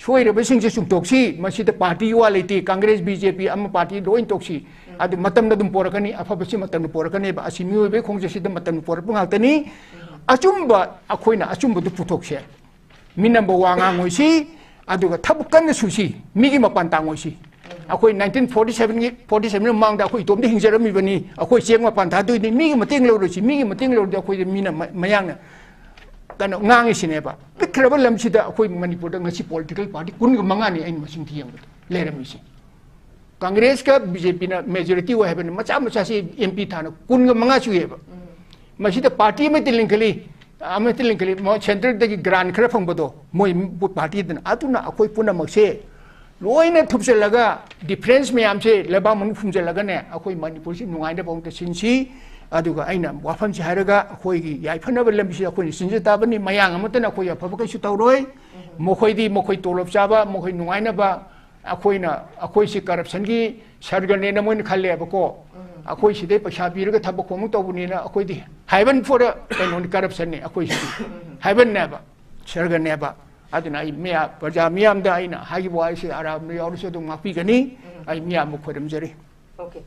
ꯁꯣꯏꯔꯕꯁꯤꯡꯁꯦ ꯆꯨꯝꯊꯣꯛꯁꯤ꯫ ꯃꯁꯤꯗ ꯄꯥꯔꯇꯤꯒꯤ ꯋꯥ ꯂꯩꯇꯦ꯫ ꯀꯪꯒ꯭ꯔꯦꯁ, ꯕꯤ ꯖꯦ ꯄꯤ, ꯑꯃ ꯄꯥꯔꯇꯤ ꯂꯣꯏ ꯇꯣꯛꯁꯤ꯫ ꯑꯗꯨ ꯃꯇꯝꯅ ꯑꯗꯨꯝ ꯄꯣꯔꯛꯀꯅꯤ꯫ ꯑꯐꯕꯁꯤ ꯃꯇꯝꯅ ꯄꯣꯔꯛꯀꯅꯦꯕ꯫ ꯑꯁꯤ ꯃꯤꯑꯣꯏꯕꯒꯤ ꯈꯣꯡꯆꯠꯁꯤꯗ ꯃꯇꯝꯅ ꯄꯣꯔꯛꯄ ꯉꯥꯛꯇꯅꯤ꯫ ꯑꯆꯨꯝꯕ ꯑꯩꯈꯣꯏꯅ ꯑꯆꯨꯝꯕꯗꯨ ꯄꯨꯊꯣꯛꯁꯦ꯫ ꯃꯤꯅꯝꯕ ꯋꯥ ꯉꯥꯡꯉꯣꯏꯁꯤ, ꯑꯗꯨꯒ ꯊꯕꯛ ꯀꯟꯅ ꯁꯨꯁꯤ, ꯃꯤꯒꯤ ꯃꯄꯥꯟ ꯇꯥꯡꯉꯣꯏꯁꯤ꯫ ꯑꯩꯈꯣꯏ ꯅꯥꯏꯟꯇꯤꯟ ꯐꯣꯔꯇꯤ ꯁꯚꯦꯟꯒꯤ, ꯐꯣꯔꯇꯤ ꯁꯚꯦꯟꯒꯤ ꯃꯃꯥꯡꯗ ꯑꯩꯈꯣꯏ ꯏꯇꯣꯝꯇ ꯍꯤꯡꯖꯔꯝꯃꯤꯕꯅꯤ, ꯑꯩꯈꯣꯏ ꯆꯦꯡ ꯃꯄꯥꯟ ꯊꯥꯗꯣꯏꯅꯤ, ꯃꯤꯒꯤ ꯃꯇꯦꯡ ꯂꯧꯔꯣꯏꯁꯤ, ꯃꯤꯒꯤ ꯃꯇꯦꯡ ꯂꯧꯔꯗꯤ ꯑꯩꯈꯣꯏꯗ ꯃꯤꯅ ꯃ-, ꯃꯌꯥꯡꯅ ꯀꯩꯅꯣ ꯉꯥꯡꯉꯤꯁꯤꯅꯦꯕ꯫ ꯄꯤꯛꯈ꯭ꯔꯕ ꯂꯝꯁꯤꯗ ꯑꯩꯈꯣꯏ ꯃꯅꯤꯄꯨꯔꯗ ꯉꯁꯤ ꯄꯣꯂꯤꯇꯤꯀꯦꯜ ꯄꯥꯔꯇꯤ ꯀꯨꯟꯒ ꯃꯉꯥꯅꯤ ꯑꯩꯅ ꯃꯁꯤꯡ ꯊꯤ ꯌꯦꯡꯕꯗ ꯂꯩꯔꯝꯃꯤꯁꯤ꯫ ꯀꯪꯒ꯭ꯔꯦꯁꯀ ꯕꯤ ꯖꯦ ꯄꯤꯅ ꯃꯦꯖꯣꯔꯤꯇꯤ ꯑꯣꯏ ꯍꯥꯏꯕꯅꯤ꯫ ꯃꯆꯥ ꯃꯆꯥꯁꯤ ꯑꯦꯝ ꯄꯤ ꯊꯥꯅ ꯀꯨꯟꯒ ꯃꯉꯥ ꯁꯨꯏꯌꯦꯕ꯫ ꯃꯁꯤꯗ ꯄꯥꯔꯇꯤ ꯑꯃꯠꯇ ꯂꯤꯡꯈꯠꯂꯤ, ꯑꯃꯠꯇ ꯂꯤꯡꯈꯠꯂꯤ, ꯃ-, ꯁꯦꯟꯇ꯭ꯔꯦꯜꯗꯒꯤ ꯒ꯭ꯔꯥꯟ ꯈꯔ ꯐꯪꯕꯗꯣ ꯃꯣꯏ ꯄꯥꯔꯇꯤꯗꯅ꯫ ꯑꯗꯨꯅ ꯑꯩꯈꯣꯏ ꯄꯨꯝꯅꯃꯛꯁꯦ ꯂꯣꯏꯅ ꯊꯨꯞꯆꯜꯂꯒ, ꯗꯤꯐ꯭ꯔꯦꯟꯁ ꯃꯌꯥꯝꯁꯦ ꯂꯩꯕꯥꯛ ꯃꯅꯨꯡ ꯐꯨꯝꯖꯜꯂꯒꯅꯦ, ꯑꯩꯈꯣꯏ ꯃꯅꯤꯄꯨꯔꯁꯤ ꯅꯨꯡꯉꯥꯏꯅꯕ ꯑꯃꯨꯛꯇ ꯁꯤꯟꯁꯤ꯫ ꯑꯗꯨꯒ ꯑꯩꯅ ꯋꯥꯐꯝꯁꯤ ꯍꯥꯏꯔꯒ ꯑꯩꯈꯣꯏꯒꯤ ꯌꯥꯏꯐꯅꯕ ꯂꯝꯕꯤꯁꯤꯗ ꯑꯩꯈꯣꯏꯅ ꯁꯤꯟꯖ ꯇꯥꯕꯅꯤ꯫ ꯃꯌꯥꯡ ꯑꯃꯠꯇꯅ ꯑꯩꯈꯣꯏ ꯑꯐꯕ ꯀꯩꯁꯨ ꯇꯧꯔꯣꯏ꯫ ꯃꯈꯣꯏꯗꯤ ꯃꯈꯣꯏ ꯇꯣꯂꯣꯞ ꯆꯥꯕ, ꯃꯈꯣꯏ ꯅꯨꯡꯉꯥꯏꯅꯕ, ꯑꯩꯈꯣꯏꯅ, ꯑꯩꯈꯣꯏꯁꯤ ꯀꯔꯞꯁꯟꯒꯤ ꯁꯔꯒꯅꯦꯅ ꯃꯣꯏꯅ ꯈꯜꯂꯦꯕꯀꯣ꯫ ꯑꯩꯈꯣꯏ ꯁꯤꯗꯩ ꯄꯩꯁꯥ ꯄꯤꯔꯒ ꯊꯕꯛ ꯈꯣꯝꯃꯨ ꯇꯧꯕꯅꯤꯅ ꯑꯩꯈꯣꯏꯗꯤ ꯍꯥꯏꯕꯟ ꯐꯣꯔ ꯀꯩꯅꯣꯅꯤ, ꯀꯔꯞꯁꯟꯅꯤ ꯑꯩꯈꯣꯏꯁꯤꯗꯤ꯫ ꯍꯥꯏꯕꯟꯅꯦꯕ, ꯁꯔꯒꯅꯦꯕ꯫ ꯑꯗꯨꯅ ꯑꯩ ꯃꯤꯌꯥ-, ꯄ꯭ꯔꯖꯥ ꯃꯤꯌꯥꯝꯗ ꯑꯩꯅ ꯍꯥꯏꯈꯤꯕ ꯋꯥꯍꯩꯁꯤ ꯑꯔꯥꯟꯕ ꯌꯥꯎꯔꯁꯨ ꯑꯗꯨꯝ ꯉꯥꯛꯄꯤꯒꯅꯤ꯫ ꯑꯩ ꯃꯤꯌꯥꯝꯕꯨ ꯈꯣꯏꯔꯝꯖꯔꯤ꯫ Okay,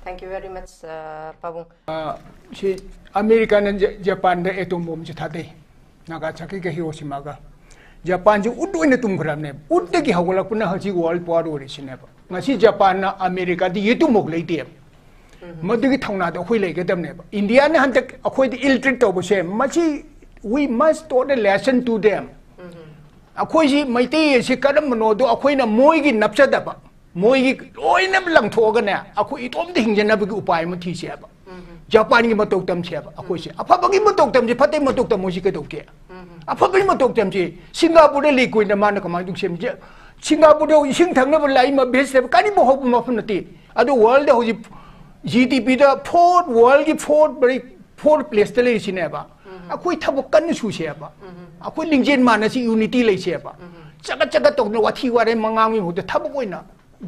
thank you very much, uh, ꯄꯥꯕꯨꯡ꯫ ꯑ, ꯁꯤ ꯑꯃꯦꯔꯤꯀꯥꯅ ꯖ-, ꯖꯄꯥꯟꯗ ꯑꯦꯇꯣꯝ ꯕꯣꯝꯁꯦ ꯊꯥꯗꯩ, ꯅꯥꯒꯥꯁꯥꯀꯤꯒ ꯍꯤꯔꯣꯁꯤꯃꯥꯒ꯫ ꯖꯄꯥꯟꯁꯤ ꯎꯠ ꯑꯣꯏꯅ ꯇꯨꯝꯈ꯭ꯔꯕꯅꯦꯕ꯫ ꯎꯠꯇꯒꯤ ꯍꯧꯒꯠꯂꯛꯄꯅ ꯍꯧꯖꯤꯛ ꯋꯥꯔꯜ ꯄꯋꯥꯔ ꯑꯣꯏꯔꯤꯁꯤꯅꯦꯕ꯫ ꯉꯁꯤ ꯖꯄꯥꯟꯅ ꯑꯃꯦꯔꯤꯀꯥꯗ ꯌꯦꯇꯨꯝꯃꯨꯛ ꯂꯩꯇꯦꯕ꯫ ꯃꯗꯨꯒꯤ ꯊꯧꯅꯥꯗꯣ ꯑꯩꯈꯣꯏ ꯂꯩꯒꯗꯕꯅꯦꯕ꯫ ꯏꯟꯗꯤꯌꯥꯅ ꯍꯟꯗꯛ ꯑꯩꯈꯣꯏꯗ ꯏꯜ ꯇ꯭ꯔꯤꯠ ꯇꯧꯕꯁꯦ, ꯃꯁꯤ we must taught a lesson to them꯫ ꯑꯩꯈꯣꯏꯁꯤ ꯃꯩꯇꯩ ꯑꯁꯤ ꯀꯔꯝꯕꯅꯣꯗꯣ ꯑꯩꯈꯣꯏꯅ ꯃꯣꯏꯒꯤ ꯅꯞꯆꯗꯕ, ꯃꯣꯏꯒꯤ ꯂꯣꯏꯅ ꯂꯪꯊꯣꯛꯑꯒꯅꯦ, ꯑꯩꯈꯣꯏ ꯏꯇꯣꯝꯇ ꯍꯤꯡꯖꯅꯕꯒꯤ ꯎꯄꯥꯏ ꯑꯃ ꯊꯤꯁꯦꯕ꯫ ꯖꯄꯥꯟꯒꯤ ꯃꯇꯧ ꯇꯝꯁꯦꯕ꯫ ꯑꯩꯈꯣꯏꯁꯦ ꯑꯐꯕꯒꯤ ꯃꯇꯧ ꯇꯝꯁꯦ, ꯐꯠꯇꯕꯒꯤ ꯃꯇꯧ ꯇꯝꯃꯣꯏꯁꯤ ꯀꯩꯗꯧꯒꯦ? ꯑꯐꯕꯒꯤ ꯃꯇꯧ ꯇꯝꯁꯦ꯫ ꯁꯤꯡꯒꯥꯄꯨꯔꯗ ꯂꯩ ꯀꯣꯏꯅ ꯃꯥꯅ ꯀꯃꯥꯏꯅ ꯇꯧꯁꯦ? ꯖ-, ꯁꯤꯡꯒꯥꯄꯨꯔꯗ ꯏꯁꯤꯡ ꯊꯛꯅꯕ ꯂꯥꯛꯏ ꯃ vegetable ꯀꯔꯤꯕꯨ ꯍꯧꯕ ꯃꯐꯝ ꯅꯠꯇꯦ꯫ ꯑꯗꯨ world ꯍꯧꯖꯤꯛ GDPꯗ fourth, worldꯒꯤ fourth, very fourth placeꯇ ꯂꯩꯔꯤꯁꯤꯅꯦꯕ꯫ ꯑꯩꯈꯣꯏ ꯊꯕꯛ ꯀꯟꯅ ꯁꯨꯁꯦꯕ꯫ ꯑꯩꯈꯣꯏ ꯂꯤꯡꯖꯦꯜ ꯃꯥꯟꯅꯁꯤ, unity ꯂꯩꯁꯦꯕ꯫ ꯆꯒꯠ ꯆꯒꯠ ꯇꯧꯗꯅ ꯋꯥꯊꯤ ꯋꯥꯔꯦꯝ ꯃꯉꯥꯡꯒꯤ ꯃꯍꯨꯠꯇ ꯊꯕꯛ ꯑꯣꯏꯅ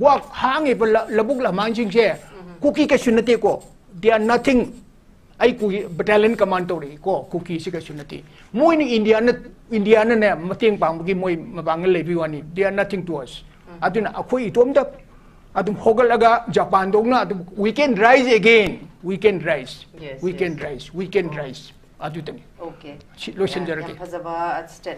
ꯋꯥ ꯍꯥꯡꯉꯤꯕ ꯂ- ꯂꯧꯕꯨꯛ ꯂꯝꯍꯥꯡꯁꯤꯡꯁꯦ ꯀꯨꯀꯤ ꯀꯩꯁꯨ ꯅꯠꯇꯦꯀꯣ꯫ They are nothing꯫ ꯑꯩ ꯀꯨꯀꯤ battalion command ꯇꯧꯔꯛꯏꯀꯣ꯫ ꯀꯨꯀꯤꯁꯤ ꯀꯩꯁꯨ ꯅꯠꯇꯦ꯫ ꯃꯣꯏꯅ ꯏꯟꯗꯤꯌꯥꯅ, ꯏꯟꯗꯤꯌꯥꯅꯅꯦ ꯃꯇꯦꯡ ꯄꯥꯡꯕꯒꯤ ꯃꯣꯏ ꯃꯄꯥꯡꯒꯜ ꯂꯩꯕꯒꯤ ꯋꯥꯅꯤ꯫ They are nothing to us꯫ ꯑꯗꯨꯅ ꯑꯩꯈꯣꯏ ꯏꯇꯣꯝꯇ ꯑꯗꯨꯝ ꯍꯧꯒꯠꯂꯒ ꯖꯄꯥꯟꯗꯧꯅ ꯑꯗꯨꯝ we can rise again, we can rise, Yes, we can yes. rise, we can rise꯫ ꯑꯗꯨꯗꯅꯤ꯫ Okay. ꯁꯤ ꯂꯣꯏꯁꯤꯟꯖꯔꯒꯦ꯫ ꯌꯥꯝ ꯐꯖꯕ statement